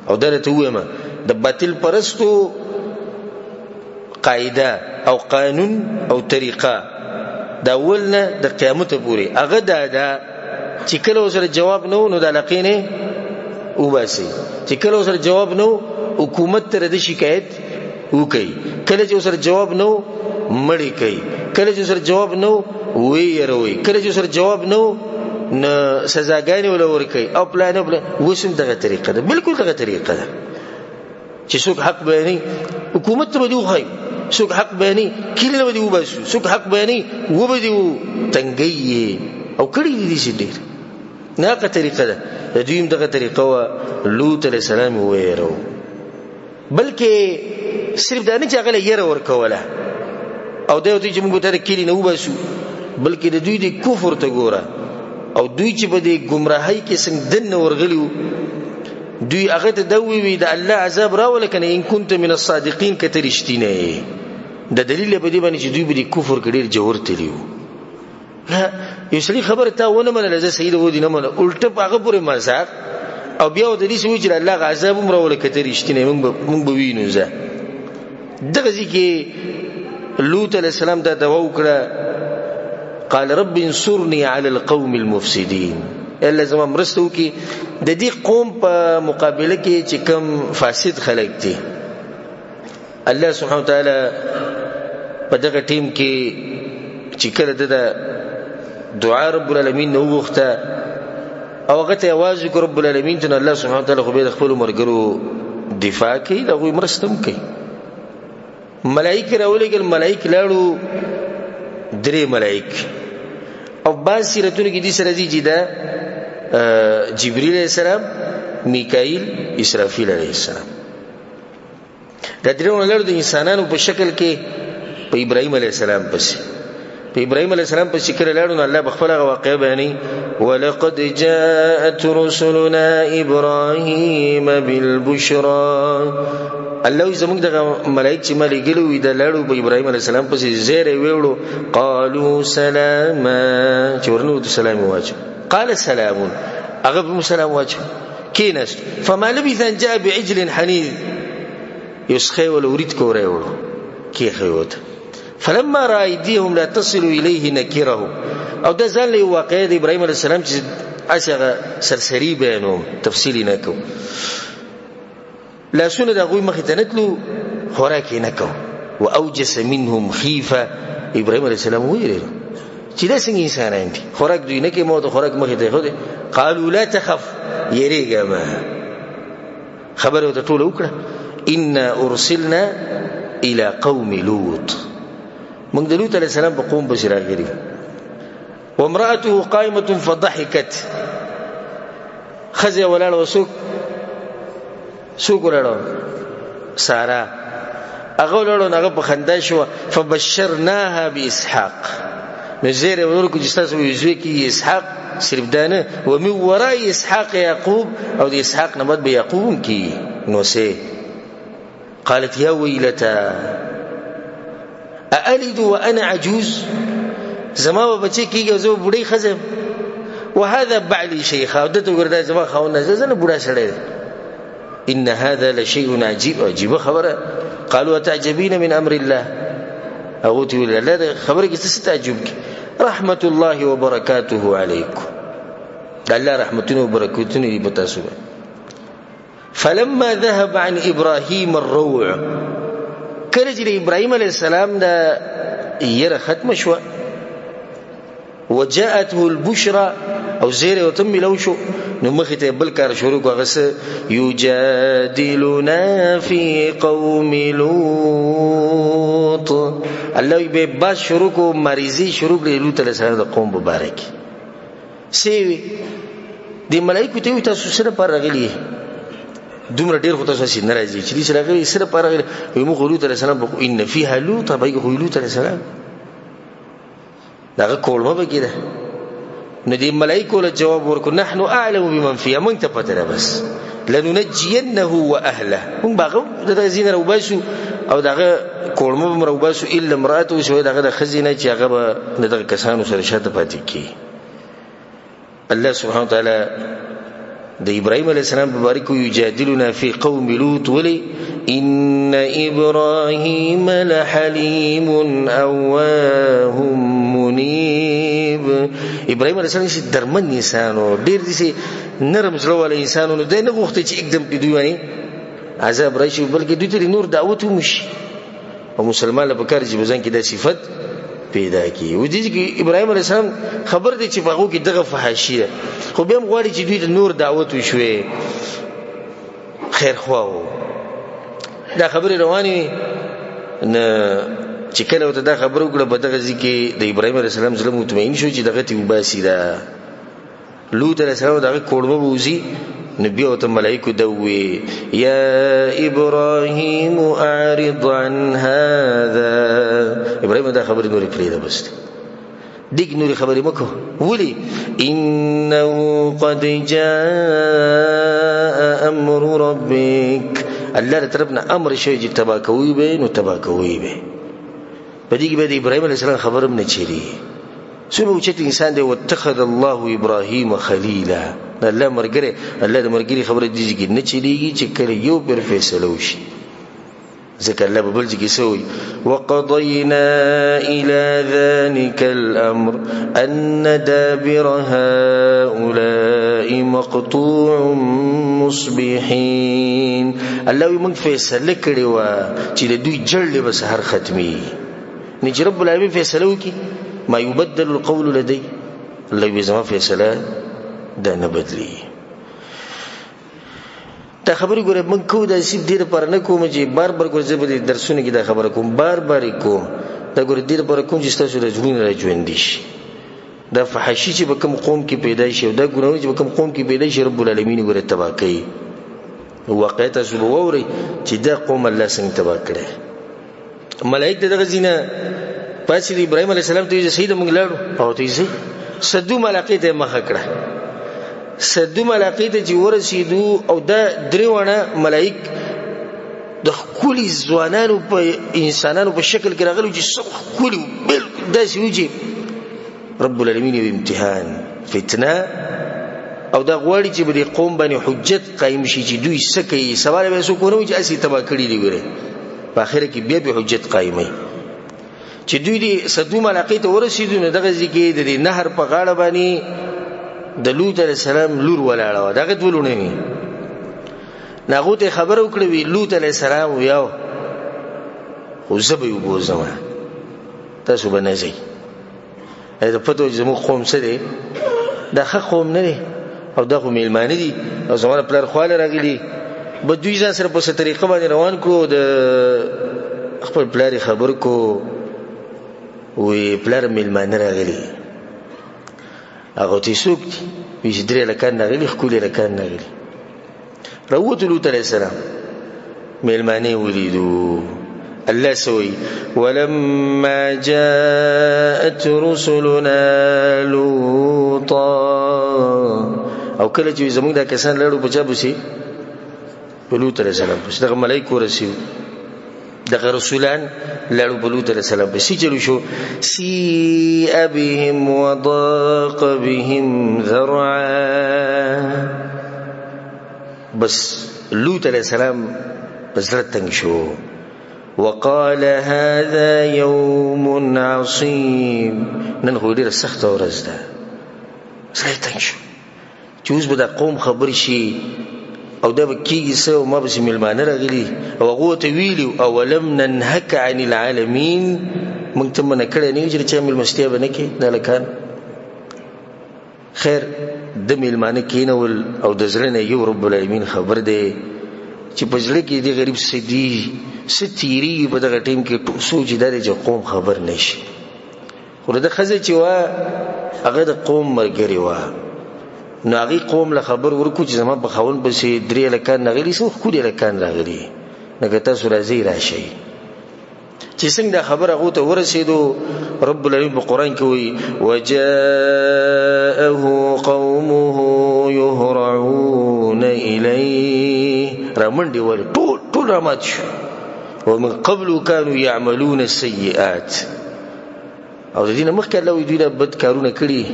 S1: او دا درته ووایم د باطل پرستو قاعده او قانون او طریقه د اول نه د قیامت پورې هغه دا ده چې کله ورسره جواب نه و نو د علاقې نه وباسي، چې کله ورسره جواب نه و حکومت ته د شکایت وکړي، کله چې ورسره جواب نه و مړی کوي، کله چې ورسره جواب نه و ویې یروي، کله چې ورسره جواب نه و نو سزاګانې وله ورکوي او پلان او پلان. اوس هم دغه طریقه ده، بالکل دغه طریقه ده چې څوک حق بیانوي حکومت ته به دې وښایي، څوک حق بیانوي کلي نه به دې وباسو، څوک حق بیانوي وبه دې تنګوي یې او کړي دي داسې ډېر. نه هغه طریقه ده، د دوی هم دغه طریقه وه. لوط علیه السلام یې وویرو، بلکې صرف دا نه چې هغه له یره ورکوله او دی ورته چې موږ به ته د کلي نه وباسو، بلکې د دوی د کفر ته ګوره او دوی چې په دې ګمراهۍ کې څنګه دننه ورغلي وو، دوی هغه ته دا وویل د الله عذاب راوله که نه ان کنت من الصادقین، که ته رښتینی یې. د دلیل په دې باندې چې دوی په دې کفر کې ډېر ژور تللي وو. نه یو سړي خبره تا ونه منله، زه صحیح ده ودې نه منله، الټه په هغه پورې مذاق او بیا ورته داسې وایي چې الله هغه عذاب هم راوله که ته رښتینی، موږ به وینو. ځه دغه ځای کې لوط علیه السلام دا دعا وکړه، قال رب انصرني على القوم المفسدين. الله زما مرسته وکړي د دې قوم په مقابله کې چې کوم فاسد خلک دي. الله سبحانه وتعالی په دغه ټیم کې چې کله د دعا رب العالمین نه وغوښته او هغه ته اواز وکړ رب العالمین ته، الله سبحانه وتعالی خو به د خپلو ملګرو دفاع کوي، د هغوی مرسته هم کوي. ملایک راولېږل، ملایک لاړو، درې ملایک. او بعض سیرتونو کې داسې راځي چې دا جبریل علیه السلام، میکائیل، اسرافیل علیه السلام، دا درې لړ د انسانانو په شکل کې په ابراهیم علیه السلام پسې، په ابراهیم علیه السلام پسې کله لاړو نو الله په خپله هغه واقعه بیانوي، ولقد جاءت رسلنا ابراهیم بالبشرا. الله وایي زموږ دغه ملایک چې ما لېږلي وي دا لاړو په ابراهیم علیه السلام پسې، زیری ویوړو، قالو سلاما، چې ورنوتو سلام یې واچو، قال سلام، هغه به سلام واچو، کیناست. فما لبث ان جاء بعجل حنیذ، یو سخی وله ورید کوری وړو کېښوت. فلما را ایدیهم لا تصل الیه نکرهم. او دا ځان له یو واقعه د ابراهیم علیه السلام چې هسې هغه سرسري بیانوم، تفصیل یې نه کوم. لاسونه د هغوی مخې ته نه تلو، خوراک یې نه کو. واوجس منهم خیفه، ابراهیم علیه السلام وویل چې دا څنګه انسانان دي، خوراک دوی نه کوي، ما ورته خوراک مخې ته ایښودی. قالو لا تخف، یېرېږه مه. خبره ورته ټوله وکړه. انا ارسلنا الى قوم لوط، موږ د لوط علیه السلام په قوم پسې راغلي. وامرأته قائمة فضحكت، ښځه ولاړه وه، څوک څوک ولاړه وه؟ سارا. هغه ولاړه، نو هغه په خندا شوه. فبشرناها باسحاق، نو زیری ورکړو چې ستاسو یو زوی کېږي اسحاق، صرف دا نه، ومن وراء اسحاق یعقوب، او د اسحاق نه بعد به یعقوب هم کېږي. نو څه قالت یا ویلتا أألد وأنا عجوز، زما به بچی کېږي او زه به بوډۍ ښځه یم. وهذا بعلي شیخا، او ده ته وګوره دا زما خاوند نه، زه نه بوډا سړی دی. ان هذا لشيء عجيب، عجیبه خبره. قالوا اتعجبين من امر الله، هغو ته ویل الله د خبرې کې څه تعجب کې؟ رحمت الله وبرکاته علیکم، د الله رحمتونه او برکتونه دي په تاسو باندې. فلما ذهب عن ابراهيم الروع، کله چې د ابراهيم علیه السلام د یره ختمه شوه، وجاءته البشرى، او زیری ورته ملو شو، نو مخې ته بل کار شروع کړ. هغه څه؟ یجادلنا فی قوم لوط. الله به باز شروع کو، مریضي شروع کړې لوط علیه السلام د قوم مبارک. څه وي د ملایکو ته تاسو سره پر راغلي دومره ډیر خو تاسو سي ناراضي چې دې سره راغلي سره پر راغلي. وي موږ لوط علیه السلام ان فیها لوط، به خو لوط علیه السلام دغه کولمه به کې ده. نو دې ملایکو له جواب ورکړو نحنو اعلم بمن فیها، موږ ته پته ده، بس لننجینه واهله، موږ به هغه د دغه ځای نه راوباسو او دغه کولمه به هم راوباسو، الا امرأته، سوی دغه د ښځې نه چې هغه به د دغه کسانو سره شاته پاتې کېږي. الله سبحانه وتعالی د ابراهيم عليه السلام مبارک یجادلنا فی قوم لوط، ولی ان ابراهیم لحلیم اواه منیب. ابراهيم عليه السلام چې درمن انسانو، ډیر دي نرم زړه والا انسانو، نو دی نه غوښته چې اقدم په دوی باندې عذاب راشي، بلکې دوی ته نور دعوت ومشي. او مسلمان له پکار چې په ځان کې دا صفت پیدا کی. و دې کې ابراهيم عليه السلام خبر دی چې په هغو کې دغه فحاشي ده، خو بیا هم غواړي چې دوی ته نور دعوت وشوي، خیر خوا وو. دا خبرې روانې وې، نه چې کله ورته دا خبره وکړه، په دغه ځای کې د ابراهیم علیه السلام زړه مطمئن شو چې دغه ترې وباسي. ده لوط علیه السلام دغه کوربه ووځي، نو بیا ورته ملایکو دا وویې یا ابراهیم اعرض عن هذا. ابراهیم دا خبرې نورې پرېږده، بس دی دې کې نورې خبرې مه کوه. ولې؟ انه قد جاء امر ربک، الله له طرف نه امر شوی چې تباه کوي به، نو تباه کوي به. په دې کې به د ابراهیم علیه السلام خبره هم نه چلېږي. څومره اوچت انسان دی. واتخذ الله ابراهیم خلیلا، د الله مرګره، الله د مرګري خبره دې کې نه چلیږي چې کله یو پر فیصله وشي. ځکه الله په بل ځای کې څه وایي؟ وقضینا الی ذلک الامر ان دابر هؤلاء مقطوع مصبحین. الله وایي موږ فیصله کړې وه چې د دوی جړلې به سهار ختمېږي. نو چې رب العالمین فیصله وکړي، ما یبدل القول لدی، الله وایي زما فیصله دا نه بدلېږي. دا خبرې ګوره موږ کوو، دا صرف دې لپاره نه کوم چې بار بار ګوره زه به دې درسونو کې دا خبره کوم، بار بار یې کوم. دا ګوره دې لپاره کوم چې ستاسو د زړونه را ژوندي شي. دا فحشي چې په کوم قوم کې پیدا شي او دا ګناهونه چې په کوم قوم کې پیدا شي، رب العالمین ګوره تباه کوي. واقعیت تاسو به واورئ چې دا قوم الله څنګه تباه کړی. ملائک دغه ځینه پاتې ابراهیم علیه السلام ته یې سید موږ لاړو او ته یې سدوم علاقې ته مخه کړه. سدوم علاقې ته چې ورسېدو او دا درې واړه ملائک د ښکلي ځوانانو په انسانانو په شکل کې راغلي چې څومره ښکلي وو، بالکل داسې وو چې رب العالمین یو امتحان فتنه، او دا غواړي چې په دې قوم باندې حجت قایم شي چې دوی څه کوي. سوال به څوک ونه وي چې هسې تباه کړي دي، ګورې په اخره کې بیا به حجت قایموي. چې دوی دې سدوم علاقې ته ورسېدو، نو دغه ځای کې د دې نهر په غاړه باندې د لوط علیه السلام لور ولاړه وه، دغه دوه لوڼې وې. نو هغو ته یې خبره وکړه، وي لوط علیه السلام ویاو خو زه به یې وبوځم، تاسو به نه ځئ. د پته چې زموږ قوم څه دی، دا ښه قوم نه دی او دا خو میلمانه دي او زما پلار خواله راغلي. به دوی ځان سره په څه طریقه باندې روان کړو، د خپل پلار یې خبر کو، وی پلار میلمانه راغلي. هغه ته څوک دي؟ وی چې درې هلکان راغلي، ښکلي هلکان راغلي. راووتو لوط علیه السلام، میلمانه یې ولیدو. الله سوی ولما جاءت رسلنا لوطا، او کله چې زموږ دا کسان لاړو په چا پسې؟ په لوط علیه السلام پسې. دغه ملایکو ورسېدو، دغه رسولان لاړو په لوط علیه السلام پسې. چلو شو، سیء بهم وضاق بهم ذرعا. بس لوط علیه السلام په زړه تنګ شو. وقال هذا يوم عصيب، نن خو ډېره سخته ورځ ده. زړه یې تنګ شو چې اوس به دا قوم خبر شي او دا به کېږي څه، او ما پسې مېلمانه راغلي او هغو ورته ویلي اولم ننهک عن العالمین، موږ ته منع کړی نه یو چې د چا مېلمستیا به نه کوې. دا هلکان خیر د مېلمانه کېنول او د زړه نه یو رب العالمین خبر دی چې په زړه کې دې غریب څه دي، څه تېرېږي په دغه ټایم کې، ټول سوچ دا دی چې قوم خبر نه شي. خو د ده ښځه چې وه هغه د قوم ملګرې وه، نو هغې قوم له خبر ورکړو چې زما په خاوند پسې درې هلکان راغلي، څه ښکلي هلکان راغلي، نو که تاسو راځئ راشئ. چې څنګه دا خبره هغو ته ورسېدو، رب العالمین په قرآن کې وایي وجاءه قومه يهرعون إليه، رامنډې ولې ټول ټول رامات شو. ومن قبل كانوا يعملون السيئات، او د دې نه مخکې الله وایي دوی دا بد کارونه کړي.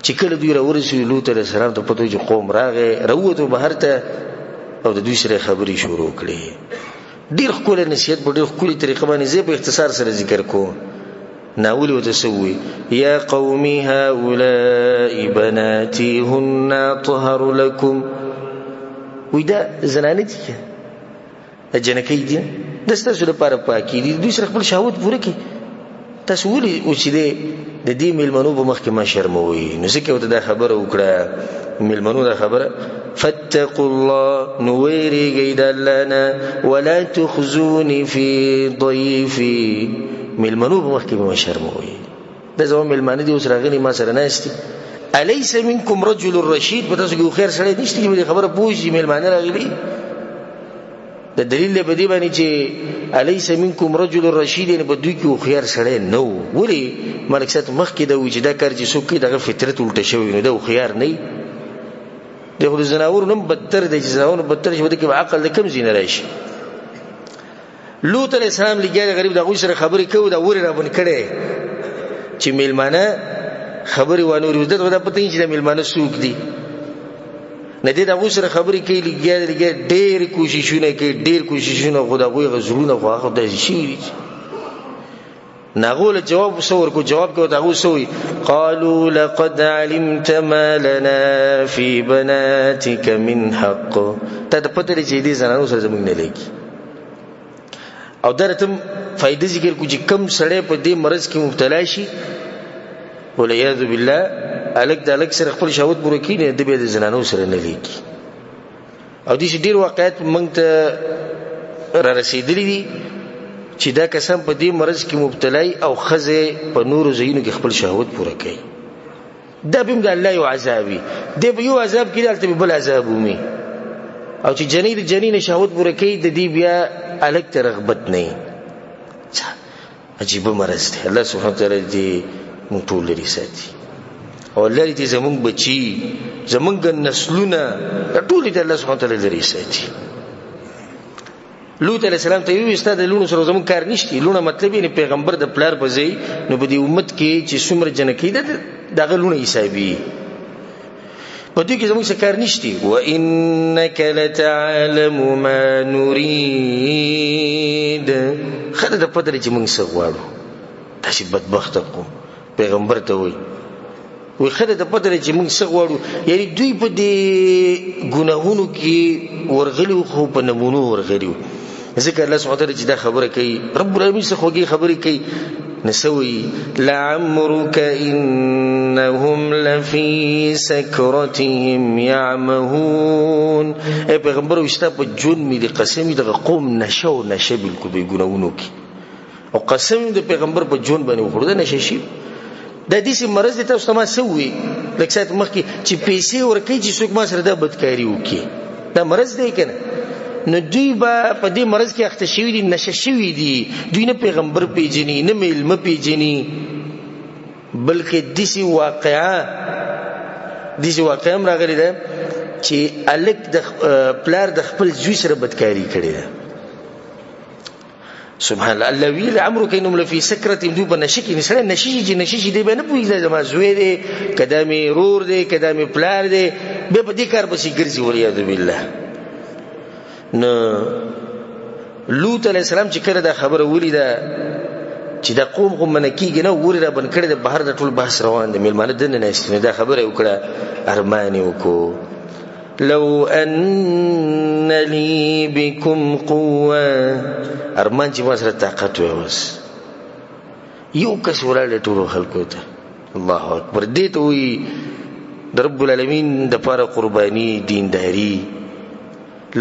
S1: چې کله دوی راورسېدو لوط علیه السلام ته پته چې قوم راغی، راووتو بهر ته او د دوی سره خبرې شروع کړې. ډېر ښکلی نصیحت په ډېر ښکلي طریقه باندې زه په اختصار سره ذکر کوم. ناولي ورته څه ووایي؟ یا قومي هؤلاء بناتي هن اطهر لکم، وایي دا زنانه دي که دا جنکۍ دي، دا ستاسو لپاره پاکې دي، دوی سره خپل شهوت پوره کړي. تاسو ولې اوس چې دی د دې میلمنو په مخ کې ما شرموئ؟ نو ځکه ورته دا خبره وکړه، میلمنو دا خبره، فاتقوا الله، نو ویرېږئ د الله نه، ولا تخزوني فی ضیفي، میلمنو په مخ کې به ما شرموئ. دا زما میلمانه دي اوس راغلي ما سره ناست دي. الیس منکم رجل رشید، په تاسو کې هوښیار سړی نشته چې په دې خبره پوه شي میلمانه راغلي؟ د دلیل دی په دې باندې چې الیس منکم رجل رشید، یعنې په دوی کې هوښیار سړی نه و. ولې؟ ملک صاحب مخکې دا وایي چې دا کار چې څوک کوي دغه فطرت الټه شوی، نو دا هوښیار نه وي. دی خو د ځناورو نه هم بدتر دی، چې ځناورو نه بدتر شي په دې کې به عقل د کوم ځای نه راشي. لوط علیه السلام لګیا دی غریب د هغوی سره خبرې کوي، دا ور یې رابند کړی چې مېلمانه خبرې وانه وري. ده ته به دا پته نه چې دا مېلمانه څوک دي. نه دی د هغوی سره خبرې کوي، لګیا دی لګیا دی، ډېر کوششونه کوي، ډېر کوششونه، خو د هغوی هغه زړونه خو هغه داسې شوي دي. نو هغو له جواب څه ورکړو؟ جواب کې ورته هغوی څه وایي؟ قالوا لقد علمت ما لنا في بناتك من حق، تا ته پته دی چې دې زنانو سره زموږ نه لګي. او دا راته هم فایده ذکر کړو چې کوم سړی په دې مرض کې مبتلا شي والعیاذ بالله، هلک د هلک سره خپل شهوت پوره کړي، نو ده بیا د زنانو سره نه لګي. او داسې ډېر واقعیت موږ ته را رسېدلي دي چې دا کسان په دې مرض کې مبتلا او ښځې په نورو ځایونو کې خپل شهوت پوره کوي. دا به هم د الله یو عذاب وي، دی به یو عذاب کړي، هلته به بل عذاب ومومي. او چې جنۍ د جنۍ نه شهوت پوره کوي، د دې بیا هلک ته رغبت نه وي. عجیبه مرض دی. الله سبحانه وتعالی دې موږ ټول لرې ساتي، او الله دې زموږ بچي، زموږ نسلونه، دا ټول دې الله سبحانه وتعالی لرې ساتي. لوط علیه السلام ته وویل، ستا د لوڼو سره زموږ کار نشته. لوڼه مطلب یعنې پیغمبر د پلار په ځای، نو په دې امت کې چې څومره جنکۍ ده د هغه لوڼه حسابي، په دوی کې زموږ څه کار نشته. وانک لتعلم ما نرید، ښه ده پته لري چې موږ څه غواړو. داسې بدبخته قوم پیغمبر ته وایي، وایي ښه ده پته لري چې موږ څه غواړو. یعنې دوی په دې ګناهونو کې ورغلي وو، خو په نمونو ورغلي وو. ځکه الله سبحانه وتعالی چې دا خبره کوي، رب العالمین څه خوږې خبرې کوي. نسوي لعمرك انهم لفي سكرتهم يعمهون. اے پیغمبر وستا په جون می دي قسم دغه قوم نشه او نشه بالکل به ګناونو کې، او قسم د پیغمبر په جون باندې وخوړ دا نشه شي. د دې سي مرض ته تاسو ما سوي لکه سات مخکې چې پیسې ورکړي چې څوک ما سره دا بدکاری وکړي، دا مرض دی کنه. نو دوی به په دې مرض کې اخته شوي دي، نشه شوي دي، دوی نه پیغمبر پیژني نه میلمه پیژني، بلکې داسې واقعه هم راغلې ده چې هلک د پلار د خپل زوی سره بدکاري کړې ده. سبحان الله. الله وی لعمرک انهم لفی سکرتهم، دوی په نشه کې سړی نشه شي چې نشه شي دی به نه پوهېږي دا زما زوی دی که دا مې ورور دی که دا مې پلار دی، بیا په دې کار پسې ګرځي والعیاذ بالله. نو لوط علیه السلام چې کله دا خبره ولیده چې دا قوم خو منع کېږي نه، ور یې را بند کړی دی، بهر د ټول بحث روان دی، مېلمانه دننه ناست دي، دا خبره یې وکړه، ارمان یې وکړو، لو ان لي بكم قوه، ارمان چې ما سره طاقت وای. اوس یو کس ولاړ دی ټولو خلکو ته، الله اکبر. دې ته وایي د رب العالمین دپاره قرباني، دینداري.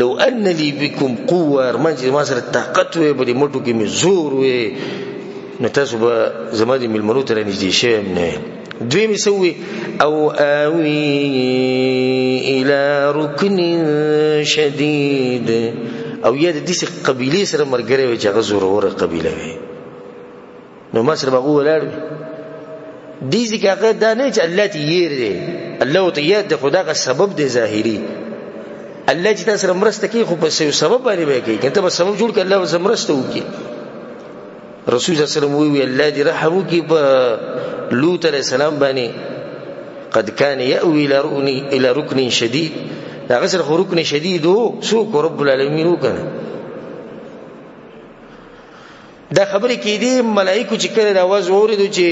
S1: لو ان لي بكم قوه، ارمان چې ما سره طاقت وای، په دې مټو کې مې زور وای، نو تاسو به زما دې مېلمنو ته رانږدې شوی هم نه وای. دوی مې څه ووي؟ او آوي الى رکن شدید، او یا د داسې قبیلې سره ملګری وي چې هغه زوروره قبیله وي، نو ما سره به هغه ولاړ وي. دې ځای کې هغه دا نه چې الله ته یې دی، الله ورته یاد دی، خو دا هغه سبب دی ظاهري. الله چې تا سره مرسته کوي خو په یو سبب باندې به یې کوي، که ته به سبب جوړ کړې الله به سره مرسته وکړي. رسول صلی الله علیه وسلم وویل الله دې رحم وکړي په لوط علیه السلام باندې، قد كان يأوي إلى ركن شديد. دا هغه سره خو رکن شدید و، څوک رب العالمین و که نه؟ دا خبرې کېدې، ملایکو چې کله دا اواز واورېدو چې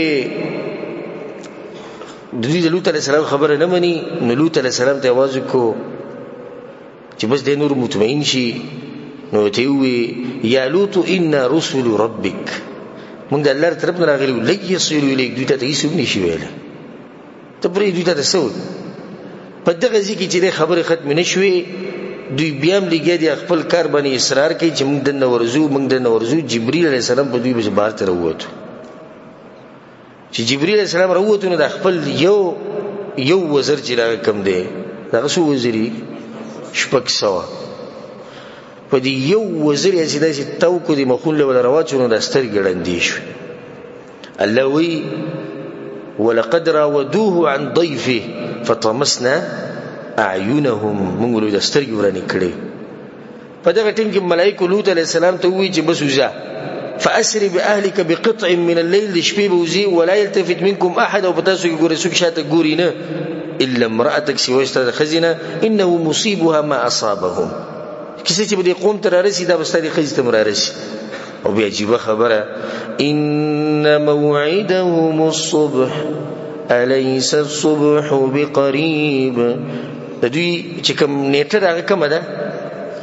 S1: د دوی د لوط علیه السلام خبره نه مني، نو لوط علیه السلام ته اواز وکړو چې بس دی نور مطمئن شي. نو ورته یې وویل یا لوط انا رسل ربک، موږ د الله تر طرف نه راغلي یو، لن یصلوا الیک، دوی ته هېڅ هم نشي ویلی، ته پرېږده دوی ته څه وایي. په دغه ځای کې چې دی خبرې ختمې نه شوې، دوی بیا هم لګیا دي خپل کار باندې اصرار کوي چې موږ دننه ورځو، موږ دننه ورځو. جبریل علیه السلام په دوی پسې بهر ته راووتو. چې جبریل علیه السلام راووتو نو د خپل یو وزر چې دغه کوم دی، دغه څو وزري؟ 600. په دې یو وزر یې چې داسې تاو کړو، د مخونو له وله راواچو، نو دا سترګې ړندې شوې. الله وایي ولقد راودوه عن ضيفه فطمسنا اعینهم، موږ له د سترګې ورانې کړې. په دغه ټیم کې ملایکو لوط علیه السلام ته وویل چې بس وځه، فأسر بأهلك بقطع من الليل، د شپې به وځي، ولا يلتفت منكم أحد، او په تاسو کې ګورې څوک شاته ګوري نه، إلا امرأتك، سوای ستا د ښځې نه، إنه مصيبها ما أصابهم، کیسه چې به دې قوم ته رارسي دا به ستا دې ښځې ته هم رارسي. او بیا عجیبه خبره، إن موعدهم الصبح أليس الصبح بقريب. د دوی چې کوم نیټه ده هغه کومه ده؟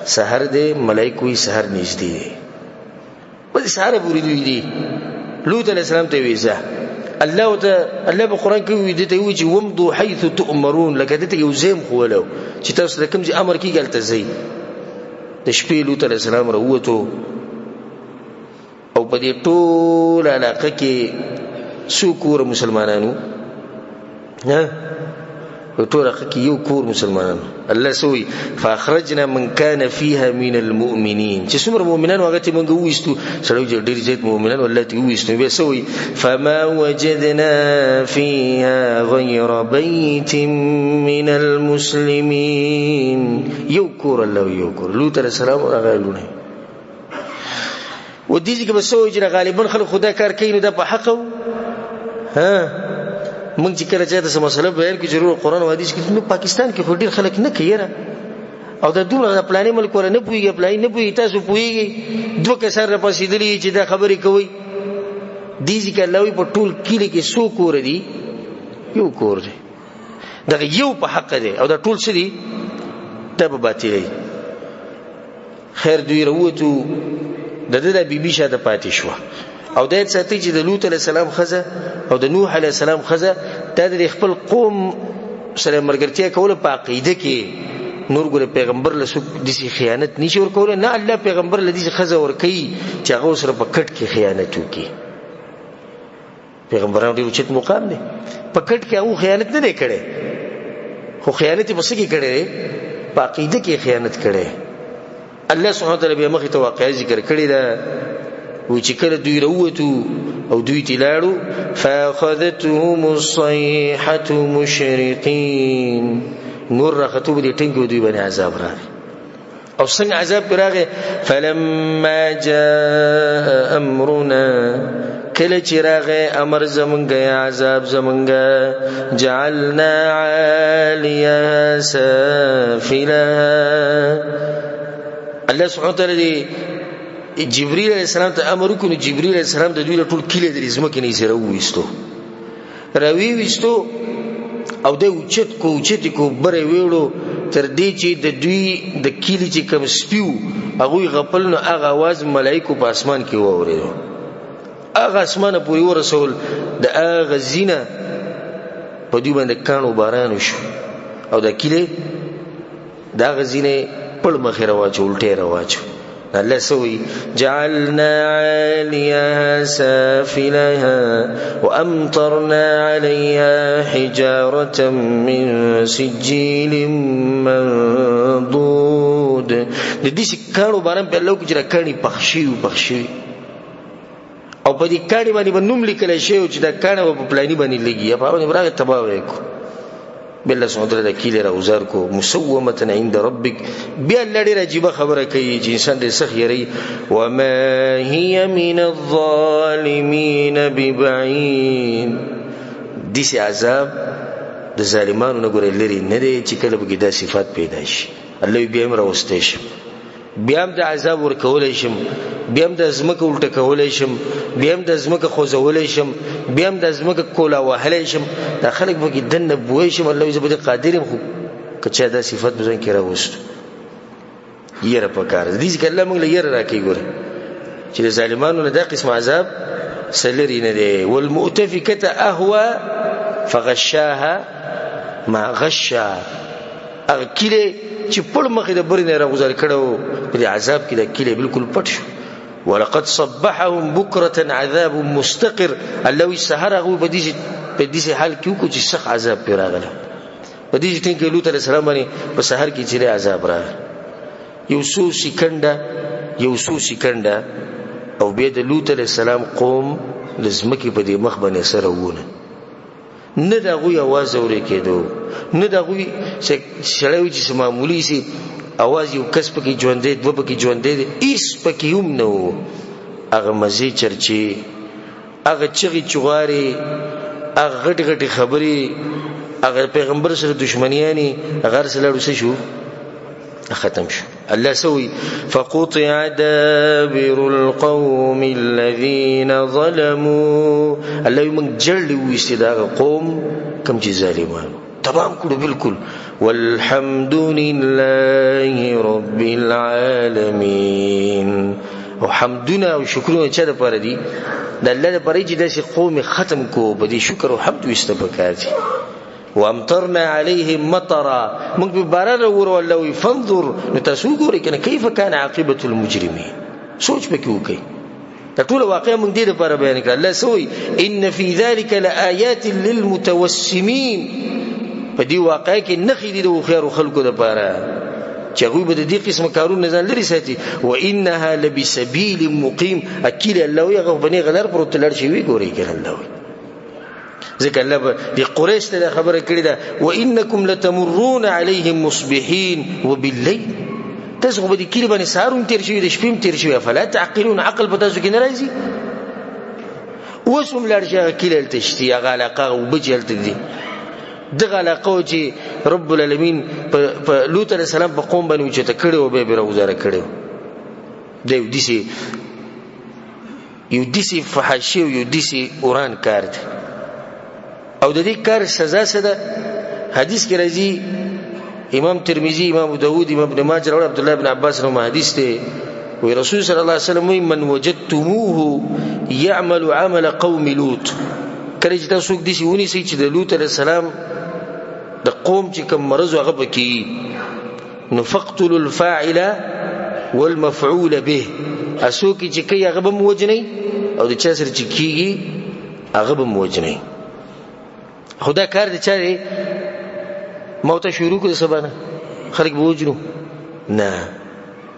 S1: سحر دی. ملایکو یې سحر نږدې دی، بس سحر پورې دوی دي. لوط علیه السلام ته ویې ځه، الله ورته الله په قرآن کې ووایي، ده ته ووایي چې وامضوا حیث تؤمرون، لکه ده ته یو ځای هم ښوولی چې تاسو ته کوم ځای امر کېږي هلته ځئ. د شپې لوط علیه السلام راووتو او په دې ټوله علاقه کې څو کوره مسلمانانو، ها په ټوله علاقه کې یو کور مسلمانانو. الله څه وایي؟ فاخرجنا من كان فيها من المؤمنين، چې څومره مؤمنان هغه ته مونږ وویستو، سړی چې ډېر زیات مؤمنان الله ته وویستو. بیا څه وایي؟ فما وجدنا فيها غير بيت من المسلمين، یو کور الله یو کور. لوط علیه السلام راغی لوڼه و دې ځای کې به څه وایي چې غالبا خلک خو دا کار کوي، نو دا په حقه و. ها موږ چې کله چاته څه مسله بیان کړو چې وروره قرآن او حدیث کې، نو پاکستان کې خو ډېر خلک نه کوي یاره، او دا دومره د پلانې ملک ولا نه پوهېږي، پلانې نه پوهېږي، تاسو پوهېږئ. دوه کسان راپاڅېدلي چې دا خبرې کوئ. دې ځای کې الله وایي په ټول کلي کې څو کوره دي؟ یو کور دی، دغه یو په حق دی، او دا ټول څه دي؟ دا به باطل دی. خیر دوی راووتو، د ده دا بیبي شاته پاتې شوه. او دا یاد ساتئ چې د لوط علیه السلام ښځه او د نوح علیه السلام ښځه دا د خپل قوم سره ملګرتیا کوله په عقیده کې. نور ګوره پیغمبر له څوک داسې خیانت نشي ورکولی، نه الله پیغمبر له داسې ښځه ورکوي چې هغه ورسره په کټ کې خیانت وکړي. پیغمبرانو ډېر اوچت مقام دی، په کټ کې هغه خیانت نه دی کړی، خو خیانت یې په څه کې کړی دی؟ په عقیده کې خیانت کړی. الله سبحانه وتعالی بیا مخې ته واقعه ذکر کړې ده، وایي چې کله دوی راووتو او دوی ترې لاړو، فاخذتهم الصیحة مشرقین، نور راختو به دې ټینګ به دوی باندې عذاب راغی. او څنګه عذاب پرې راغی؟ فلما جاء امرنا، کله چې راغی امر زمونږ یا عذاب زمونږ، جعلنا عالیها سافلها. الله سبحانه وتعالی دی جبرئیل علیه السلام ته امر وکړو، نو جبرئیل علیه السلام د دوی له ټول کلی د ځمکې نه یې راوویستو، راویویستو او دی اوچت کو، اوچت کو، بره ویړو تر دې چې د دوی د کلي چې کوم سپي وو هغوی غپل، نو هغه اواز ملایکو په اسمان کې واورېدو، هغه اسمانه پورې ورسول. د هغه ځینه په دوی باندې کاڼو باران وشو او د کلي د هغه ځینې پړ مخې راواچو، الټې راواچو. الله سوي جعلنا عاليها سافلها وأمطرنا عليها حجارة من سجيل منضود. د دې کانو باران په الله کې چې کانی پخ شي پخ شي، او په دې کانی باندې به نوم لیکل شي چې دا کانه په پلاني باندې لګي، په باندې راغی تباہ وکړو. بل سبحانه وتعالی د کیلې را وزار کو مسومة عند ربک. بیا الله ډېره عجیبه خبره کوي چې انسان ډېر سخت یری، وما هي من الظالمین ببعید. داسې عذاب د ظالمانو نه ګورې لرې نه دی چې کله پکې دا صفات پیدا شي. الله یې بیا هم راوستی شم، بیا هم د عذاب ورکولی شم، بیا هم د ځمکه الټه کولی شم، بیا هم د ځمکه خوځولی شم، بیا هم د ځمکه کولا وهلی شم، دا خلک به پکې دننه بوی شم. الله وایي زه په دې قادر یم، خو که چا دا صفت په ځان کې راوستو یره پکار ده. دې ځکه الله موږ له یره راکوي ګورې چې د ظالمانو نه دا قسم عذاب څه لرې نه دی. والمؤتفکة اهوی فغشاها ما غشا، هغه کلی چې پړ مخې د برې نه راغوځار کړی و په دې عذاب کې دا کلی بالکل پټ شو. ولقد صبحهم بکرة عذاب مستقر. الله وایي سهار هغوی په داسې حال کې وکړو چې سخت عذاب پرې راغلی. په دې ټیم کې لوط علیه السلام باندې په سهار کې چې عذاب راغی، یو څو سیکنډه، یو څو سیکنډه، او بیا د لوط علیه السلام قوم د ځمکې په دې مخ باندې سره وونه، نه د هغوی اواز اورې کېدو، نه د هغوی سړی وي چې څه معمولي سي اواز، یو کس پکې ژوندی، دوه پکې ژوندی دی، هېڅ پکې هم نه و. هغه مزې چرچې، هغه چغې چغارې، هغه غټې غټې خبرې، هغه پیغمبر سره دشمنیانې، هغه هر څه لاړو څه شو، ختم شو. الله سوي فقطع دابر القوم الذين ظلموا. الله موږ جړلې وویستې د هغه قوم کوم چې ظالمانو، تمام کړو بالکل. والحمد لله رب العالمین. او حمدونه او شکرونه چا دپاره دي؟ د الله دپاره چې داسې قوم یې ختم کړو، په دې شکر او حمد ویسته پکار دي. وامطرنا عليهم مطرا، موږ په باران راوورو. الله وایي فانظر، نو تاسو وګورئ که نه کیف کان عاقبة المجرمین، سوچ پکې وکړئ. دا ټوله واقعه موږ دې دپاره بیان کړه. الله څه وایي؟ ان فی ذلک لآیات للمتوسمین. په دې واقعه کې نښې دي د هوښیارو خلکو دپاره چې هغوی به د دې قسم کارونو نه ځان لرې ساتي. وانها لبسبیل مقیم. اکیل الله وایي هغه په نېغه لار پروت لاړ شي، ویې ګورئ که نه. الله وایي ځکه الله به د قریش ته دا خبره کړې ده، وانکم لتمرون علیهم مصبحین وباللیل. تاسو خو به د کلي باندې سهار هم تېر شوي، د شپې هم تېر شوي، افلا تعقلون، عقل په تاسو کې نه راځي؟ اوس هم لاړ شي هغه کلي هلته شتي، هغه علاقه، هغه اوبه چې هلته دي، دغه علاقه وه چې رب العالمین په لوط علیه السلام په قوم باندې اوچته کړې وه، بیا یې پرې راګوزاره کړې وه. دا یو داسې یو داسې فحاشي او یو داسې وران کار دی. او د دې کار سزا څه ده؟ حدیث کې راځي، امام ترمذي، امام ابو داود، امام ابن ماجه راوړی، عبدالله بن عباس نوم حدیث دی. وی رسول صلی الله علیه وسلم وی من وجدتموه يعمل عمل قوم لوط، کله چې تاسو څوک داسې ونیسئ چې د لوط علیه السلام د قوم چې کوم مرض هغه پکې، نو فقتلوا الفاعل والمفعول به، څوک چې کوي هغه به هم وژنئ او د چا سره چې کېږي هغه به هم وژنئ. خو دا کار د چا دی؟ ما ته شروع کړو سبا نه خلک به وژنو؟ نه،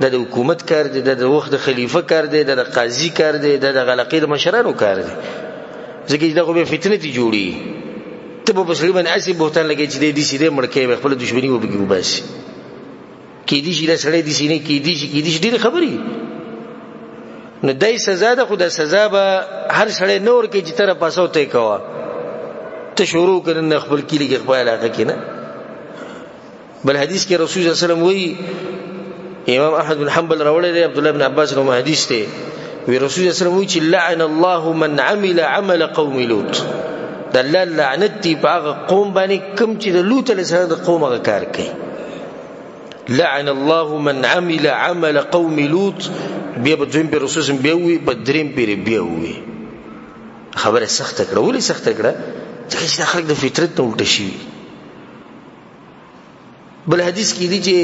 S1: دا د حکومت کار دی، دا د وخت د خلیفه کار دی، دا د قاضي کار دی، دا د غلقې د مشرانو کار دی. ځکه چې دا خو بیا فتنه ترې جوړېږي. ته به په سړي باندې هسې بهتان لګوې چې دی داسې دی، مړ کوې به، خپله دښمني به پکې وباسي. کېدی شي دا سړی داسې نه، کېدی شي کېدی شي، ډېرې خبرې. نو دای سزا ده، خو دا سزا به هر سړی نه ورکوي چې ته راپاڅه او ته یې کوه. ته شروع کړه نن خپل کلي کې، خپل علاقه کې نه. بل حدیث کې رسول الله صلی الله علیه وسلم وایي، امام احمد بن حنبل راوړی دی، عبدالله بن عباس نوم حدیث دی، وی رسول الله صلی الله علیه وسلم وایي چې لعن الله من عمل عمل قوم لوط، د الله لعنت دی په هغه قوم باندې کوم چې د لوط علیه السلام د قوم هغه کار کوي. لعن الله من عمل عمل قوم لوط، بیا په دویم پیر رسول بیا وي، په دریم پیر بیا وي. خبره سخته کړه. ولې سخته کړه؟ ځکه چې دا خلک د فطرت نه الټه شوي. بل حدیث کې دی چې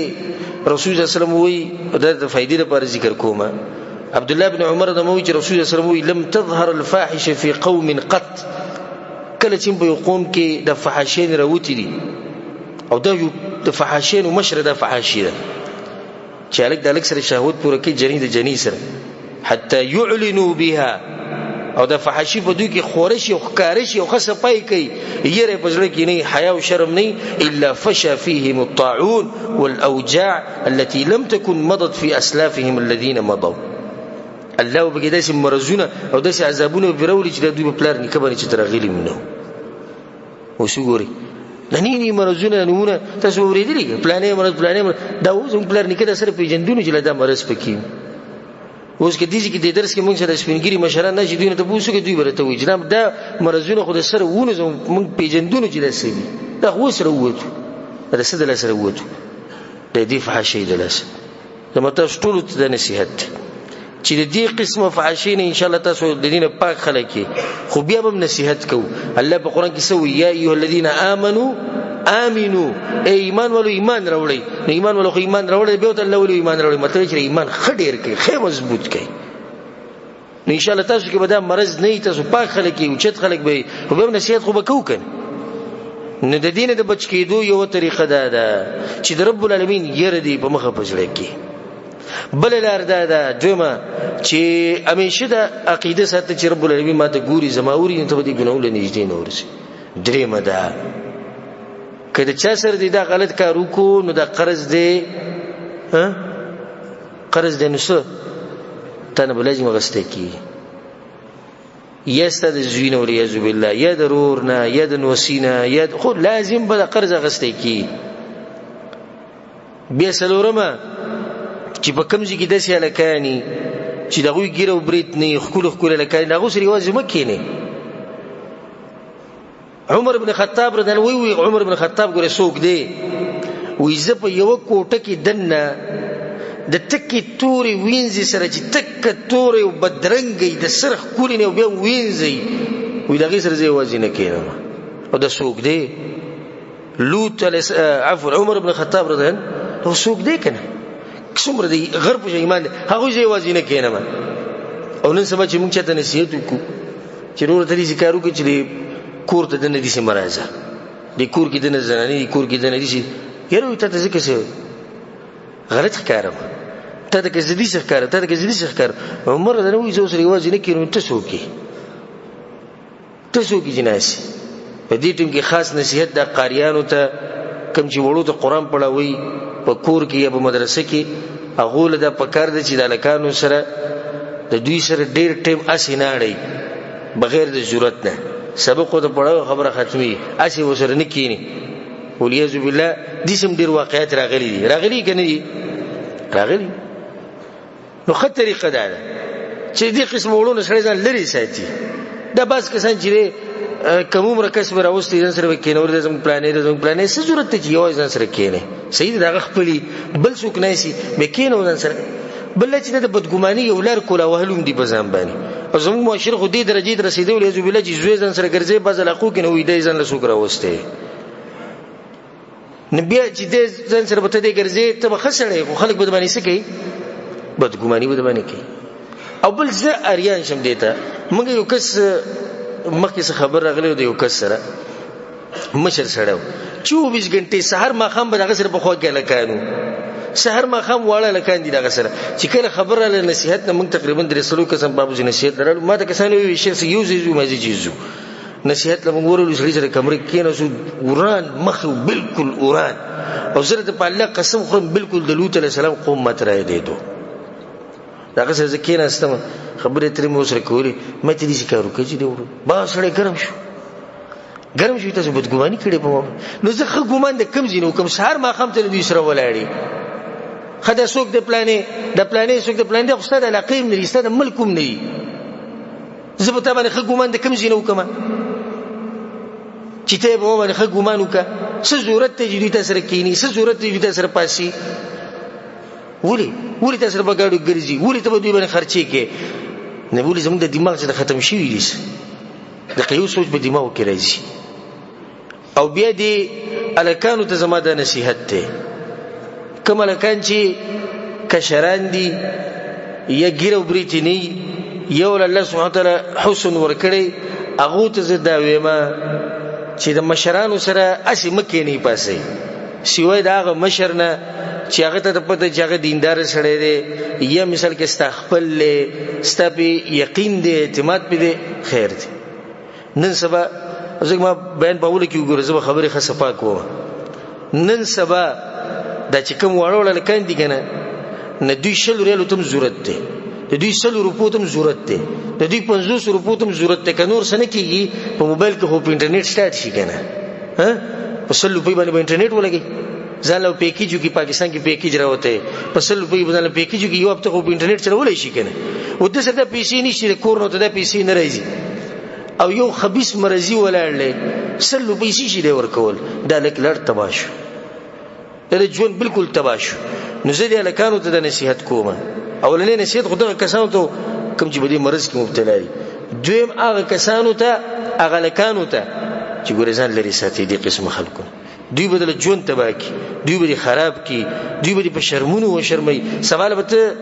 S1: رسول الله صلی الله علیه وسلم وایي، دا د فائدې لپاره ذکر کوم، عبد الله بن عمر د موي چې رسول الله صلی الله علیه وسلم وایي لم تظهر الفاحشه في قوم قط، کله چې په یو قوم کې د فحاشین راوتي دي، او دا یو د فحاشینو مشره د فحاشي ده چې هلک د هلک سره شهوت پوره کوي، جنۍ د جنۍ سره، حتی یعلنوا بها، او د فحاشي په دوی کې خوره شي او ښکاره شي او ښه صفایي کوي، یره په زړه کې نه، حیا او شرم نه، الا فشا فيهم الطاعون والاوجاع التي لم تكن مضت في اسلافهم الذين مضوا. الله به پکې داسې مرضونه او داسې عذابونه پرې راولي چې د دوی په پلار نیکه باندې چې راغلي هم نه. اوس وګورئ د نی نی مرضونه نمونه تاسو اورېدلي، پلانې مرض پلانې مرض، دا اوس زموږ پلار نیکه دا سره پېژندونو چې له دا مرض پکې. اوس که دې کې د درس کې موږ سره سپینګیري مشران نه چې دوی نه تپوس وکړي، دوی به راته ووایي جناب دا مرضونه خو د سره وونو موږ پېژندونو چې دا څه دي، دا خو سره ووتو، دا د څه د لاسه راووتو، د دې فحاشۍ د لاسه. زما تاسو ټولو ته دا نصیحت دی چې د دې قسمه فحاشۍ نه انشاءالله تاسو د دې نه پاک خلک یې، خو بیا به هم نصیحت کوو. الله په قرآن کې څه وایي؟ یا ایها الذین آمنو آمنو، ای ایمان والو ایمان راوړئ. نو ایمان والو خو ایمان راوړی، بیا ورته الله ولې ایمان راوړئ؟ مطلب چې ایمان ښه ډېر کړئ، ښه مضبوط کړئ. نو انشاءالله تاسو کې به دا مرض نه وي، تاسو پاک خلک یې، اوچت خلک به یې، خو بیا هم نصیحت خو به کوو که نه. نو د دې نه د بچ کېدو یوه طریقه دا ده چې د رب العالمین یره دې په مخه په زړه کې. بله لار دا ده دویمه چې همیشه دا عقیده ساته چې رب العالمین ما ته ګوري، زما اوري، نو ته به دې ګناهو له نږدې نه ورسې. درېیمه ده که د چا سره دې دا غلط کار وکړو، نو دا قرض دی، قرض دی، نو څه تا نه به لازم اخیستی کېږي، یا ستا د زوی نه والعیاذ بالله، یا د ورور نه، یا د نوسي نه، یا خو لازم به د قرض اخیستی کېږي. بیا څلورمه چې په کوم ځای کې داسې هلکان وي چې د هغوی ږیره او برېت نه وي، ښکلي ښکلي هلکان، د هغو سره یوازې مه کښېنئ. عمر بن خطاب رضی الله وی عمر بن خطاب ګوره څوک دی؟ وی زه په یوه کوټه کې دننه د تکې تورې وینځې سره چې تکه تورې او بدرنګې د سر ښکلې نه او بیا وینځي، وی د هغې سره زه یوازې نه کښېنم. او دا څوک دی؟ لوط علیه عفوا عمر بن خطاب رضی الله عنه څوک دی که نه؟ څومره دی غر په ایمان دی، هغوی زه یوازې نه کښېنم. او نن سبا چې موږ چاته نصیحت وکړو چې نور ته داسې کار وکړي چې د کور ته دننه داسې مه راځه، د کور کې دننه زنانې دي، کور کې دننه داسې، یاره وایي تا ته ځکه څه غلط ښکارم، تا ته که زه داسې ښکارم، تا ته که زه داسې ښکارم. عمر رضی الله وایي زه ورسره یوازې نه کښېنم، ته څوک یې؟ ته څوک یې چې ناست یې؟ په دې ټیم کې خاص نصیحت د قاریانو ته کوم چې وړو ته قرآن پړاوي په کور کې یا په مدرسه کې، هغو له دا پکار دی چې د هلکانو سره د دوی سره ډېر ټیم هسې نه اړوي بغیر د ضرورت نه، سبق ورته پړاوي خبره ختمي، هسې ورسره نه کښېني. والعیاذ بالله داسې هم ډېر واقعات راغلي دي، راغلي که نه دي؟ راغلي. نو ښه طریقه دا ده چې دې قسم وړو نه سړی ځان لرې ساتي. دا بعض کسان چې دی کم عمره کس به راوستي ځان سره به کښېنول، دا زموږ پلانې دی، زموږ پلانې، څه ضرورت دی چې یوازې ځان سره کښېنې؟ صحیح ده، د هغه خپلي بل څوک نه سي، بیا کښېنو ځان سره. بل چې د بدګماني یو لار کولا وهل هم دي په ځان باندې. او زموږ معاشره خو دې درجې ته رسېدلی، والعیاذ بالله، چې زوی ځان سره ګرځي بعض علاقو کې، نو وایي دی ځان له څوک راوستی. نو بیا چې دی ځان سره به ته دی ګرځې، ته به ښه سړی، خو خلک به د باندې څه کوي؟ بدګماني به د باندې کوي. او بل زه اریان شم دې ته. موږ یو کس مخکې څه خبر راغلی د یو کس سره، مشر سړی و، 24 ګنټې سهار ماښام به د هغه سره په خوا کې هلکان وو، سهار ماښام واړه هلکان دي د هغه سره. چې کله خبر راغله نصیحت نه، موږ تقریبا 300 کسان په بابو نصیحت لرلو. ما ته کسانو وویل شیخ صاحب یو ځای ځو، ما ځي چې ځو نصیحت له موږ ورغلو، سړي سره کمره کې کېناستو، وران مخ بالکل وران. او زه درته په الله قسم خورم، بالکل د لوط علیه السلام قوم ماته رایادېدو. د هغه سره زه کېناستم، خبرې اترې مې ورسره کولې، ما ته داسې کار وکړه چې دی ورو با سړی ګرم شو، ګرم شو، تاسو بدګماني کړې په ما. نو زه ښه ګمان د کوم ځای نه وکړم؟ سهار ماښام ته له دوی سره ولاړې، ښه دا څوک د پلانې، د پلانې څوک د پلانې، دا خو ستا د علاقې هم نه دي، ستا د ملک هم نه دي، زه په تا باندې ښه ګمان د کوم ځای نه وکړم چې ته به باندې ښه ګمان وکړه؟ څه ضرورت دی چې دوی تا سره کښېني؟ څه ضرورت دی چې دوی تا سره پاسي؟ ولې ولې تا سره په ګاډو ګرځي؟ ولې ته به دوی باندې خرچې کې؟ نه ولې زموږ د دماغ څخه ختم شوي دي، د قیو سوچ په دماغ کې راځي. او بیا دې هلکانو ته زما دا نصیحت دی، کوم هلکان چې کشران دي یا ږیره او برېتې نه یو له الله سبحانه وتعالی حسن ورکړی، هغو ته زه دا وایم چې د مشرانو سره هسې مه کښېنئ پاسئ، سوای د هغه مشر نه چې هغه ته پته چې هغه دیندار سړی دی، یا مثال کې ستا خپل دی، ستا پې یقین دی، اعتماد پې دی، خیر دی. نن سبا ځکه ما بیان په اوله کې وګوره، زه به خبرې ښه صفا کوم. نن سبا دا چې کوم واړه واړه هلکان دي که نه، نه دوی 20 ریالو ته هم ضرورت دی، د دوی 100 روپو ته هم ضرورت دی، د دوی 50 روپو ته هم ضرورت دی. که نور څه نه کېږي په موبایل کې خو په انټرنیټ سټارټ شي که نه، په 100 روپۍ باندې به انټرنیټ ولګوي، ځان له پیکیج وکړي. پاکستان کې پیکیج راوتی، په 100 روپۍ به ځان له پیکیج وکړي، یو هفته خو په انټرنیټ چلولی شي که نه. و ده سره دا پیسې نشته، د کور نه ته دا پیسې نه راځي، او یو خبیث مرضي ولاړ دی، 100 روپۍ څه شي دی ورکول، دا هلک لړ تباه شو، د ژوند بالکل تباه شو. نو زه دې هلکانو ته د نصیحت کوم. اولنی نصیحت خو دغه کسانو ته کوم چې په دې مرض کې مبتلا دي، دویم هغه کسانو ته، هغه هلکانو ته چې ګورې ځان لرې ساتي دې قسم خلکو، دوی به د ژوند تباه کړي، دوی به دې خراب کړي، دوی به دې په شرمونو وشرموي. سبا له به ته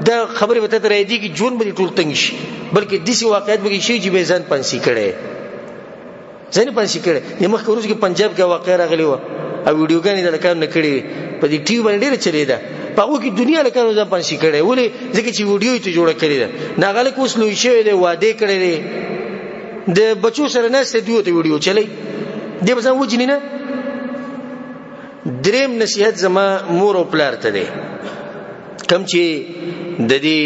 S1: دا خبرې به ته رایادېږي، ژوند به دې ټول تنګ شي، بلکې داسې واقعیت به کې شي چې به یې ځان پانسي کړی، ځان یې پانسي کړی. د مخکې وروسته کې پنجاب کې واقعه راغلې وه او ویډیوګانې د هلکانو نه کړې وې، په دې ټي وي باندې ډېره چلېده، په هغو کې دنیا هلکانو ځان پانسي کړی. ولې؟ ځکه چې ویډیو یې ته جوړه کړې ده. نو هغه هلک اوس لوی شوی دی، واده یې کړی دی، د بچو سره ناست دی، دوی ته ویډیو چلی، دی به ځان وژني نه. دریم نصیحت زما مور او پلار ته دی، کوم چې د دې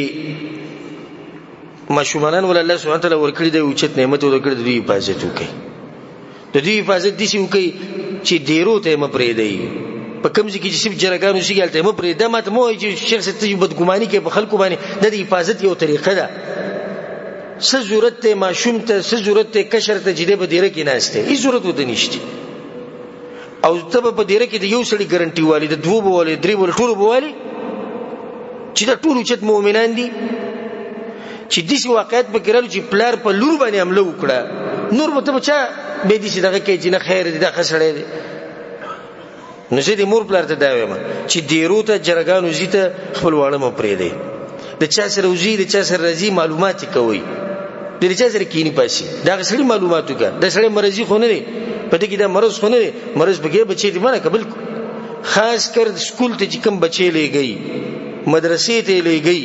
S1: ماشومانان ول الله سبحانه وتعالی ورکړي دی، اوچت نعمت ورکړي، د دوی حفاظت وکړي. د دوی حفاظت داسې وکړي چې دیرو ته یې مه پرېږدئ، په کوم ځای کې چې صرف جرګان اوسېږي هلته یې مه پرېږدئ. ما ته مه وایئ چې شیخ صاحب ته بدګماني کوې په خلکو باندې، دا د حفاظت یو طریقه ده. څه ضرورت دی ماشوم ته، څه ضرورت دی کشر ته چې دی په دیره کې ناست دی؟ هېڅ ضرورت ورته نشته. او ته به په دیره کې د یو سړي ګرنټي والي، د دوو به والي، درې به والي، ټولو به والي، چې دا ټول اوچت مؤمنان دي. چې داسې واقعیت پکې راغلو چې پلار په لور باندې حمله وکړه، نور به ته به چا بیا داسې دغه کوې چې نه خیر دی، دا ښه سړی دی. نو زه دې مور پلار ته دا وایم چې دیرو ته، جرګانو ځي ته خپل واړه مه پرېږدئ، د چا سره وځي، د چا سره راځي، معلومات یې کوئ، د چا سره کښېني پاسي، د هغه سړي معلومات وکړه. دا سړی مرضي خو نه دی، په دې کې دا مرض خو نه دی، مرض پکې بچی دې منع کړه بالکل. خاص کر سکول ته چې کوم بچی لېږئ، مدرسې ته یې لېږئ،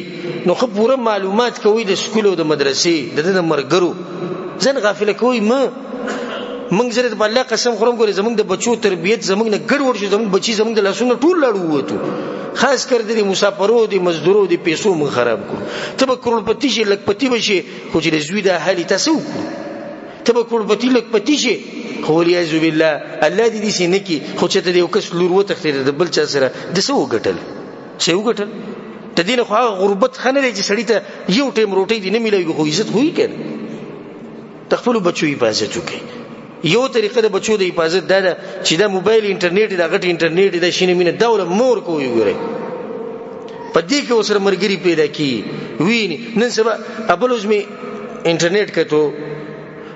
S1: نو ښه پوره معلومات کوئ د سکول او د مدرسې، د ده د ملګرو، ځان غافله کوئ مه. موږ زه په الله قسم خورم، ګورې زموږ د بچو تربیت زموږ نه ګډوډ شو، زموږ بچي زموږ د لاسونو ټول لاړ ووتو. خاص کر د مسافرو، د مزدورو، د پیسو موږ خراب کړو. ته به کروړپتي شې، لکپتي به شې، خو چې د زوی دا حال یې تاسو وکړو، ته به کروړپتي لکپتي شې، خو والعیاذ بالله الله دې داسې نه کړي، خو چې ته د یو کس لور وتښتېده د بل چا سره، د څه وګټل؟ څه یې وګټل؟ د دې نه خو هغه غربت ښه نه دی چې سړي ته یو ټایم روټۍ دې نه میلاویږي، خو عزت خو یې که نه. د خپلو بچو حفاظت وکړئ. یو طریقه د بچو د حفاظت دا ده چې دا موبایل انټرنیټ، دا غټ انټرنیټ، دا شینه مینه، دا وله مور کوئ. وګورئ په دې کې ورسره مرګري پیدا کی ویني. نن سبا ابل اوس می انټرنیټ کتو،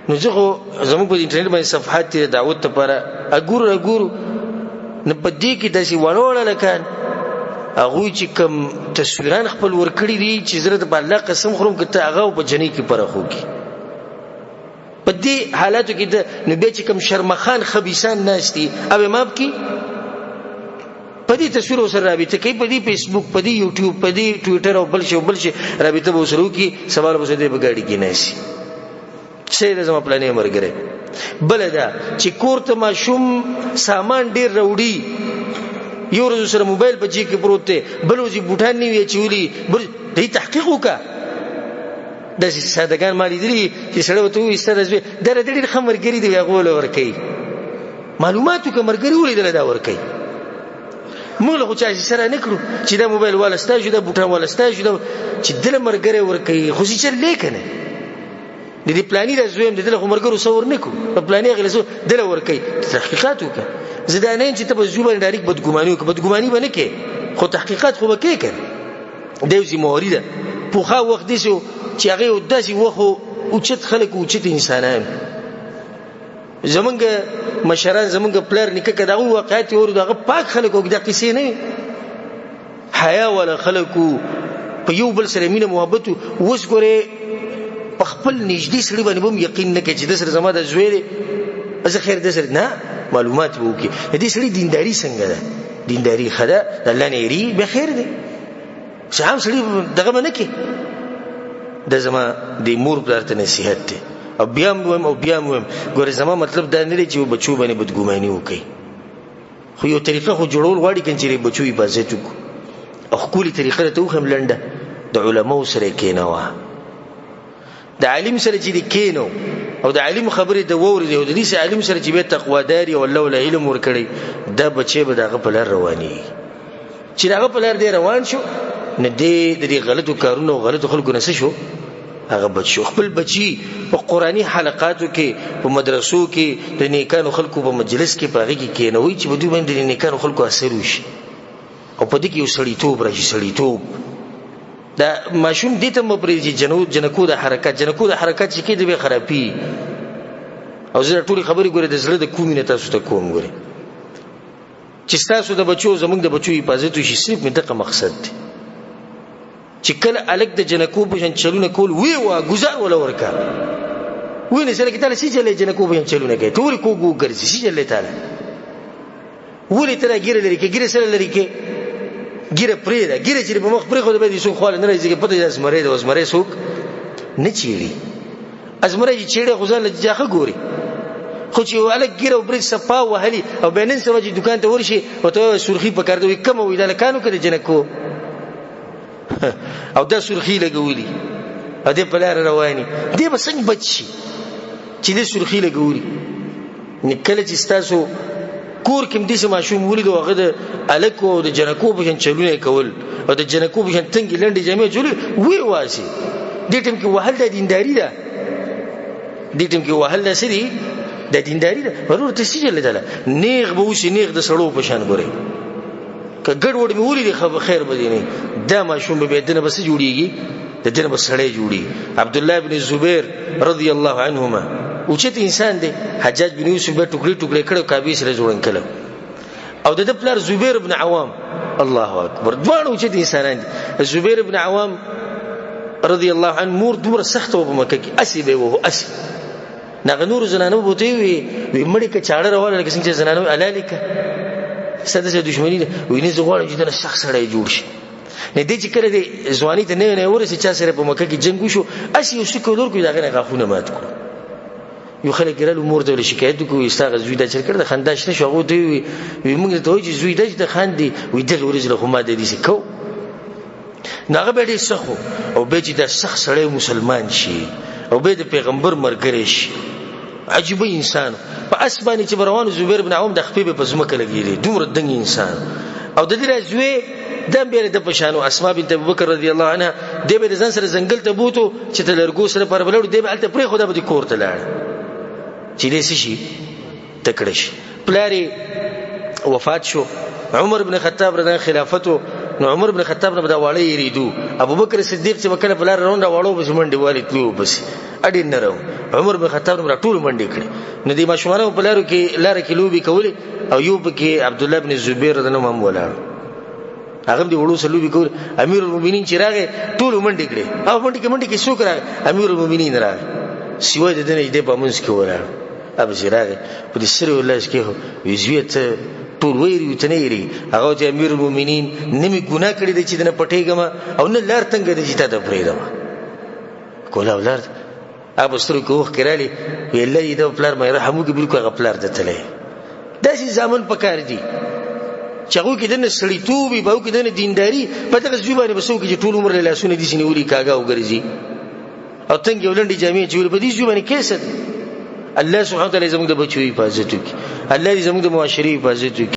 S1: نو زه خو زموږ په انټرنیټ باندې صفحات دي دعوت لپاره اګور اګور، نو په دې کې داسې وړه وړه لکان هغوی چې کوم تصویران خپل ورکړي دي چې زه د الله قسم خورم که ته هغه په جنۍ کې پرخو کې په دې حالاتو کې د نو بیا چې کوم شرمخان خبیثان ناست دي او ماب کې په دې تصویر سره رابطه کوي، په دې فیسبوک، په دې یوټیوب، په دې ټویټر او بل شي او بل شي رابطه به سره وکړي، سوال به سره په ګاډي کې ناسي څه دې زما پلانې مرګره. بل دا چې کور ته ماشوم سامان ډیر راوړي، یو ورځ سره موبایل په جیب کې پروت دی، بل ورځ بوټان نیوي چولی، بل دې تحقیق وکړه. داسې سادهګان ما لیدلي چې سړی ورته ووایي ستا د زوی دا راته ډېر ښه ملګري دی، هغه له ورکوي معلومات وکړه، ملګري ولې دله دا ورکوي؟ موږ له خو چا سره نه کړو چې دا موبایل والا ستا شو، دا بوټان والا ستا شو، دا چې دله ملګری ورکوي خو څه چل دی که نه؟ د دې پلاني د زوی هم د دله خو ملګرو څه ور نه کړو، په پلاني هغې له څه دله ورکوي. تحقیقات وکړه. زه دا نه یم چې ته به زوی باندې ډایرکټ بدګماني وکړه، بدګماني به نه کوې خو تحقیقات خو به کوې که نه؟ دا یو ذمهواري ده. پخوا وخت داسې و چې هغه یو داسې وخت و، اوچت خلک، اوچت انسانان، زمونږ مشران، زمونږ پلار نیکه که د هغوی واقعات یې اورو، د هغه پاک خلک وو، دا قصې نه وې، حیا والا خلک وو، په یو بل سره مینه محبت وو. اوس ګورې په خپل نږدې سړي باندې به هم یقین نه کوي چې ده سره زما د زوی دی، زه خیر ده سره نه، معلومات به وکړي د دې سړي دینداري څنګه ده، دینداري ښه ده، د الله نه یېرېږي، بیا خیر دی. چې عام سړي دغه به نه کوي. دا زما د مور پلار ته نصیحت دی، او بیا هم وایم او بیا هم وایم، ګورې زما مطلب دا نه دی چې بچو باندې بدګماني وکړي، خو یو طریقه خو جوړول غواړي که چې بچو حفاظت وکړو. او ښکلې طریقه راته وښیم لنډه، د علماو سره یې کښېنوه، د عالم سره چې دې کښېنو او د عالم خبرې د واورېدې، او د داسې عالم سره چې بیا تقواداري او الله له علم ورکړی، دا بچی به د هغه په لار روانېږي. چې د هغه په لار دی روان شو، نو دی د دې غلطو کارونو او غلطو خلکو نه څه شو، هغه بچ شو. خپل بچي په قرآني حلقاتو کې، په مدرسو کې، د نیکانو خلکو په مجلس کې، په هغې کې کښېنوئ چې په دوی باندې د نیکانو خلکو اثر وشي، او په دې کې یو سړیتوب راشي. سړیتوب دا ماشوم دې ته مه پرېږدي چې جنکو د حرکت، جنکو د حرکت چې کېږي بیا خرابېږي. او زه ټولې خبرې ګورې د زړه د کومې نه تاسو ته کوم، ګورې چې ستاسو د بچو زمونږ د بچو حفاظت وشي، صرف مې دغه مقصد دی. چې کله هلک د جنکو په شان چلونه کول، ویې وه ګزار وله ورکړه، ویې نه سره کې تاله څه چلی جنکو په شان چلونه کوي، ټولې کوږ وګرځي، څه چلی تاله؟ ولې ته دا ږیره لرې کې؟ ږیره سره لرې کې؟ ږیره پرېږده، ږیره چې په مخ پرېښوده بیا دې څوک خواله نه راځي، پته یې زمری دی، زمری څوک نه چیړي، زمری چې چیړي خو ځان له جاخه ګوري، خو چې یو هلک ږیره او برېت صفا وهلي او بیا نن سبا چې دوکان ته ورشي ورته وایي سرخي په کار ده، وایي کومه؟ وایي د هلکانو که د جنکو؟ او دا سرخي لګولي او دی په لاره رواني، دی به څنګه بچ شي چې دی سرخي لګولي؟ نو کله چې ستاسو کور کې هم داسې ماشوم ولید او هغه د هلکو او د جنکو په شان چلونه یې کول او د جنکو په شان تنګې لنډې جامې اچولې، ویې واسي. دې ټیم کې وهل دا دینداري ده، دې ټیم کې وهل دا څه دي؟ دا دینداري ده. ورور ته څه چل ده؟ نیغ به اوسي، نیغ د سړو په شان ګورئ، که ګډوډ مې ولیدې خیر به دې نه. دا ماشوم به بیا دنه به څه جوړېږي؟ د دنه به سړی جوړېږي. عبدالله بن زبیر رضی الله عنهما اوچت انسان دی، حجاج بن یوسف به ټوکړې ټوکړې کړی او کعبې سره ځوړند کړی، او د ده پلار زبیر بن عوام، الله اکبر، دواړه اوچت انسانان دي. زبیر بن عوام رضی الله عنه مور دومره سخته وه په مکه کې، هسې به یې وهو، هسې ناغه نورو زنانو به ورته وي، وي مړې که چاړه راواله لکه څنګه چې زنانو حلالې که ستا داسې دښمني ده، وایي نه زه غواړم چې دنه سخت سړی جوړ شي. نه دی چې کله دی ځواني ته نوی نوی ورسېد، چا سره په مکه کې جنګ وشو، هسې یو څه کولور کړو، د هغې نه غاښونه مات کړو. یو خلک راغلل مور ته ورته شکایت وکړو، وایي ستا هغه زوی دا چل کړی د خندا شنه شو. هغه ورته ووایي، وایي موږ درته وایو چې زوی دا چې ته خاندې، وایي دغې ورځې له خو ما د دې څه کوو. نو هغه به ډېر سخت و، او بیا چې دا سخت سړی مسلمان شي او بیا د پیغمبر ملګری شي، عجیبه انسان. په اس باندې چې به روان زبیر بن عوام د خپې به په ځمکه لګېدې، دومره دنګ انسان. او د دې را زوی دا هم بیا د په شان و، اسما بنت ابوبکر رضی الله عنها، دی به د ځان سره ځنګل ته بوتو چې ته لرګو سره پر بلړو، دی به هلته پرېښوده، به دې کور ته لاړ چې دی څه شي تکړه شي. پلار یې وفات شو، عمر بن خطاب رضی الله خلافت نو عمر بن خطاب نه به دا واړه یریدو. ابوبکر صدیق چې به کله په لاره روان را واړو پسې منډې والي تلو پسې اډې نه راو. عمر بن خطاب نه ټول منډې کړې. نو دې ماشومانو په لارو کې لاره کې لوبې کولې او یو پکې عبدالله بن زبیر رضی الله عنه هم ولاړ، هغه دې وړو سره لوبې کولې. امیر المؤمنین چې راغی ټول منډې کړې او منډې کې منډې کې څوک راغی؟ امیر المؤمنین راغی، سوی د ده نه دی په منځ کې ولاړ. اب چې راغی په دې سره لاس کې وی زوی ته ټول ویری ته نه یری. هغه چې امیر المؤمنین نه مې ګناه کړې ده چې نه پټېږم او نه لار تنګه ده چې تا ته پرېږدم. کوله لار هغه سترګو کې اوښکې راغلې، وی الله دې د پلار مې رحم وکړي، بالکل هغه پلار ته تللی. داسې زامن پکار دي چې هغو کې دننه سړیتوب وي، په هغو کې دننه دینداري، په دغه زوی باندې به څوک چې ټول عمر له لاسونه داسې نیولي کاږه وګرځي او تنګې او لنډې جامې اچولي، په دې زوی باندې کیسه ده. الله سبحانه وتعالی زموږ د بچو حفاظت وکړي، الله دې زموږ د معاشرې حفاظت وکړي.